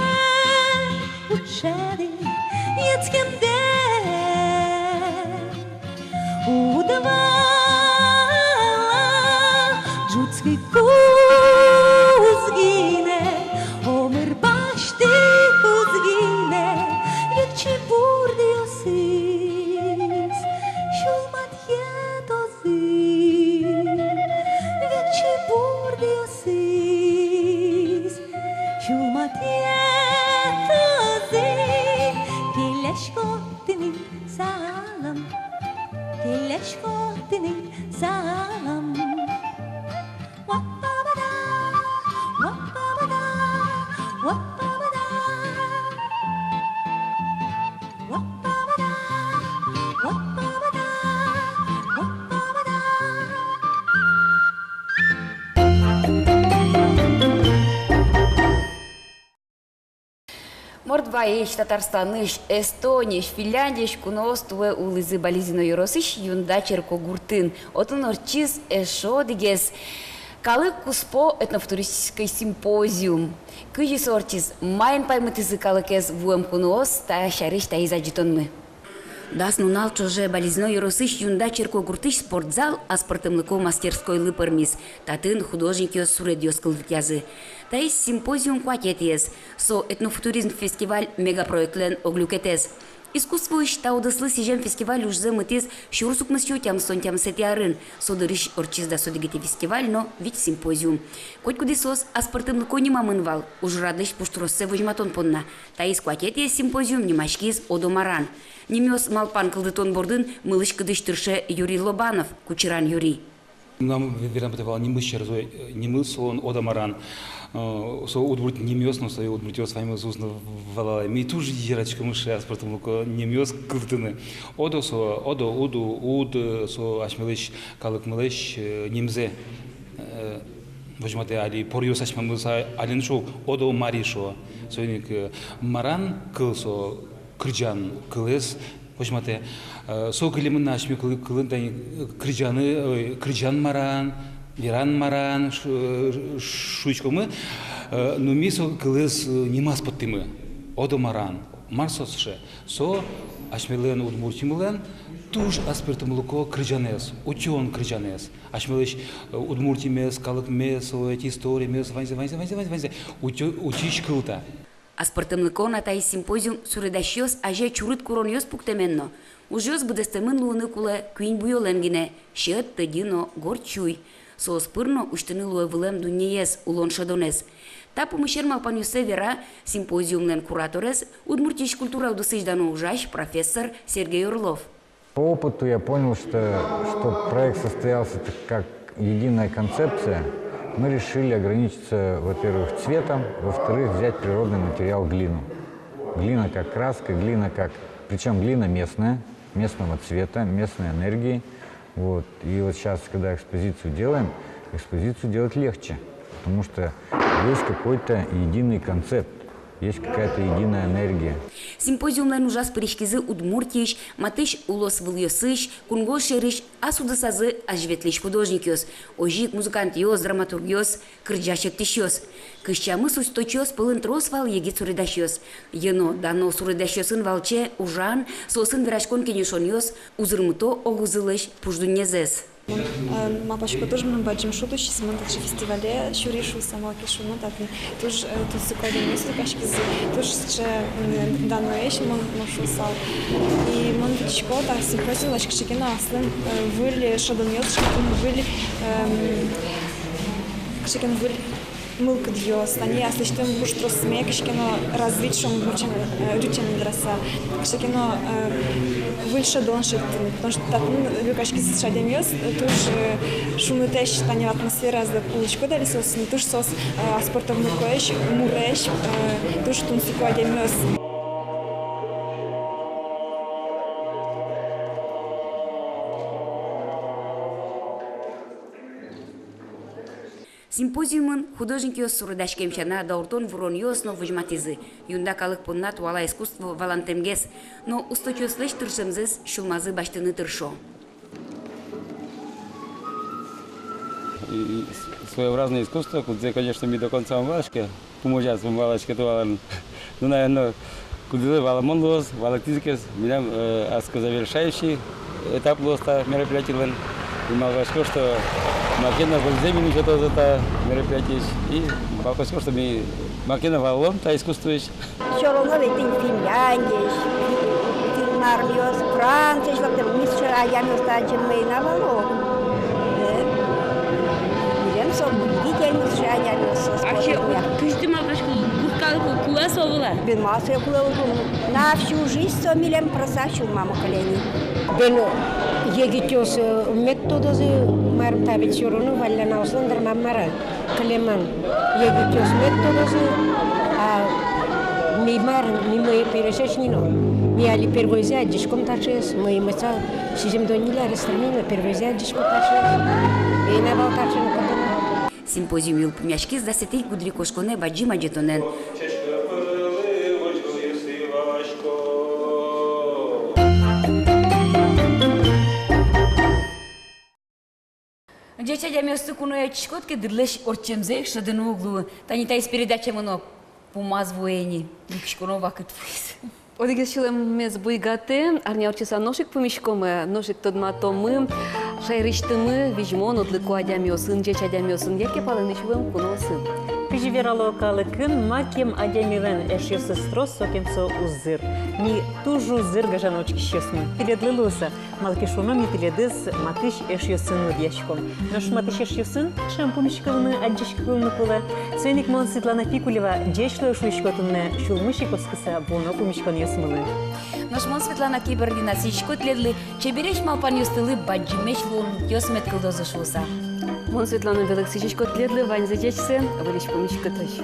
уд шӧды, йӧтскемдэ уд вала. Ӝутскы куз гинэ, омыр басьты куз гинэ, векчи бурдъёсыз сюлмадъетозы, векчи бурдъёсыз сюлмадъетозы. Келясько тыныд, салам, келясько тыныд, салам. Уа-па-ба-да, уа-па-ба-да, уа-па-ба-да. Уа-па-ба-да, уа-па-ба-да, уа-па-ба-да. Мордваысь, Татарстанысь, Эстониысь, Финляндиысь куноос туэ улӥзы Балезино ёросысь Юнда черкогуртын. Отын ортчиз эшшо одӥгез калык куспо этнофутуристической симпозиум. Кызьы со ортчиз, маин паймытӥзы калыкез вуэм куноос, та сярысь таиз адӟытонмы. Дас нунал ӵоже Балезино ёросысь Юнда черкогуртысь спортзал аспӧртэмлыко мастерскойлы пӧрмиз. Татын художникъёс суредъёс кылдытъязы. Таиз симпозиум куатетӥез. Со этнофутуризм фестиваль мегапроектлэн ог люкетэз. Искусствоысь та удыслы сӥзем фестиваль ужзэ мытӥз сюрс укмыссю тямыстон тямысэтӥ арын. Со дырысь ортчиз дас одӥгетӥ фестиваль но вить симпозиум. Котькудӥз соос аспӧртэмлыко нимамын вал, ужрадлэсь пуштроссэ возьматон понна. Таиз куатетӥез симпозиум нимаськиз «Одо маран». Нимъёс малпан кылдытон бордын мылысь-кыдысь тырше Юрий Лобанов, Кучыран Юрий. Мынам ве-, верам потэ вал нимыз сярысь, э, нимыз солэн «Одо маран». Э, со удмурт нимъёс но, со удмуртъёс ваньмыз уз но валалэ. Ми туж яратӥськом сыӵе аспӧртэмлыко нимъёс кылдытыны. Одо со, одо, уду, уд, э, со асьмелэсь калыкмылэсь, э, нимзэ, э, возьматэ. Али поръёс асьмемыз а-, али но шуо, одо мари шуо. Соин ик, э, маран кыл со кырӟан кылэз, Возьматэ, э, со кылемын на асьме кылын, кылын тани, э, кырӟаны, ой, кырӟан маран, веран маран, ш-, э, шуиськомы, э, но ми со кылэз, э, нимаз поттӥмы. Одо маран. Мар со сыӵе? Со асьмелэн, удмуртъёслэн, туж аспӧртэмлыко кырӟанэз, утён кырӟанэз. Асьмелэсь, э, удмуртимес, калыкмес, со эти историмес, ваньзэ, ваньзэ, ваньзэ, ваньзэ, ваньзэ утё-, утись кыл та. Аспӧртэмлыко на таиз симпозиум суредасьёс азе чурыт куронъёс пуктэмын но. Ужъёс быдэстэмын луыны кулэ куинь буёлэн гинэ: сьӧд, тӧдьы но горд сюй. Соос пыр но усьтыны луэ вылэм дуннеез, улон шӧдонэз. Та пумысен малпанъёссэ вера симпозиумлэн кураторез, Удмуртиысь культура удысысь дано ужась, профессор Сергей Орлов. По опыту я понял, что, чтоб проект состоялся так, как единая концепция, мы решили ограничиться, во-первых, цветом, во-вторых, взять природный материал, глину. Глина как краска, глина как, причём глина местная, местного цвета, местной энергии. Вот. И вот сейчас, когда экспозицию делаем, экспозицию делать легче, потому что есть какой-то единый концепт. Есть какая-то единая энергия. Симпозиумлэн ужаз пыриськизы Удмуртиысь, матысь улосвылъёсысь, кунгож сьӧрысь ас удысазы азьветлӥсь художникъёс, озьы ик музыкантъёс, драматургъёс, кырӟась-эктӥсьёс. Кызь тямыс усточиос пӧлын трос вал егит суредасьёс. Йӧно-дано суредасьёсын валче ужан, соосын вераськон-кенешонъёс узырмыто огзылэсь пуш дуннезэс. Мон, э, малпасько, туж мыным бадӟым шуд усиз, мон таӵе фестивале сюри шуыса, малы ке шуоно, татын туж, э, тунсыко адямиос люкаськизы, туж сыӵе, м, даноесь, мон, мон шуысал. И мон витисько, та симпозиумлэсь кыӵе ке но аслым, э, выль шӧдонъёс, кыӵе ке но выль, эм, кыӵе ке но выль мылкыдъёс, тани аслэсьтым пуштросме кыӵе ке но развить, шуом, ӟучен, э, ӟучен вераса, кыӵе ке но, э, выль шӧдон шедьтыны, потому что татын люкаськизы сыӵе адямиос, э, туж, э, шунытэсь, тани атмосфераез улӥськод али соосын, туж соос, э, аспӧртэмлыкоесь, мурэсь, э, туж тунсыко адямиос. Симпозиумын художникъёс суредаськем сяна дауртон-вуронъёс но возьматӥзы. Юнда калык понна туала искусство валантэмгес. Но усточиослэсь тыршемзэс сюлмазы басьтыны тыршо. И, и с-, своеобразное искусство, кудзэ, конечно, ми до конца ум валаське, пумозяз ум валаське туалан. Ну, наверно, кудӥзлы валамон луоз, валэктӥзы ке, милям, э, аскы завершающий этап луоз та мероприятилэн. И малпасько, что маке но выльзэ милем сётозы та мероприятиысь. И малпасько, что ми маке но валалом та искусствоысь. Всё равно ведь тӥни Финляндиысь, тӥни мармиос, Франциысь лыктэмын, милям сыӵе адямиос та адӟеммы ӧй на вало. Э? Милем со удивительно, милем сыӵе адямиос со. Вообще, спорт, кызьы тӥ малпаськоды, гурт калыклы кулэ со вылэ? Бен, мар со кулэ, на всю жизнь со милем просто сюлмамы кылем ни. Бен, егитъёс, э, мед тодозы, марым, та ведь всё равно валлянаослэн дыр, мар-а. Кылемын, егитъёс мед тодозы, а ми мар, ми мый пересечный но. Ми али первойзэ адӟиськом таӵеез, мый мыца сизьымдон ньыль арес тырмим но, первойзэ адӟисько таӵеез. Ӧй на вал таӵе но потом. Симпозиум йылпумъяськиз дасэтӥ гудырикошконэ бадӟым адӟытонэн. Ӟеч адямиосты куное ӧтиськод ке, дырлэсь ортчемзэ ик шӧдыны уг луы. Тани таиз передачамы но пумаз вуэ ини, люкиськоно вакыт вуиз. Одӥгез сюлэмез буйгатэ, арня ортчыса нош ик пумиськомы, нош ик тодматомы шаерысьтымы визьмо но уд лыко адямиосын, ӟеч адямиосын, яке палэнысь вуэм куноосын. Кызьы верало калыкын, макем адямилэн эшъёсыз трос, сокем со узыр. Ми туж узыр, гажано учкисьёсмы. Тӥледлы луыса, малы ке шуоно, ми тӥледыз матысь эшъёсын лыдъяськом. Нош матысь эшъёсын ӵем пумиськылыны, адӟиськылыны кулэ. Соин ик мон, Светлана Пикулева, ӟеч луэ шуисько туннэ, сюлмысь ик оскыса вуоно пумиськонъёсмылы. Нош мон, Светлана Кибардина, сӥзисько тӥледлы чебересь малпанъёстылы бадӟымесь луонлыкъёс мед кылдозы шуыса. Мон, Светлана Белых, сӥзисько тӥледлы ваньзэ ӟечсэ выльысь пумиськытозь.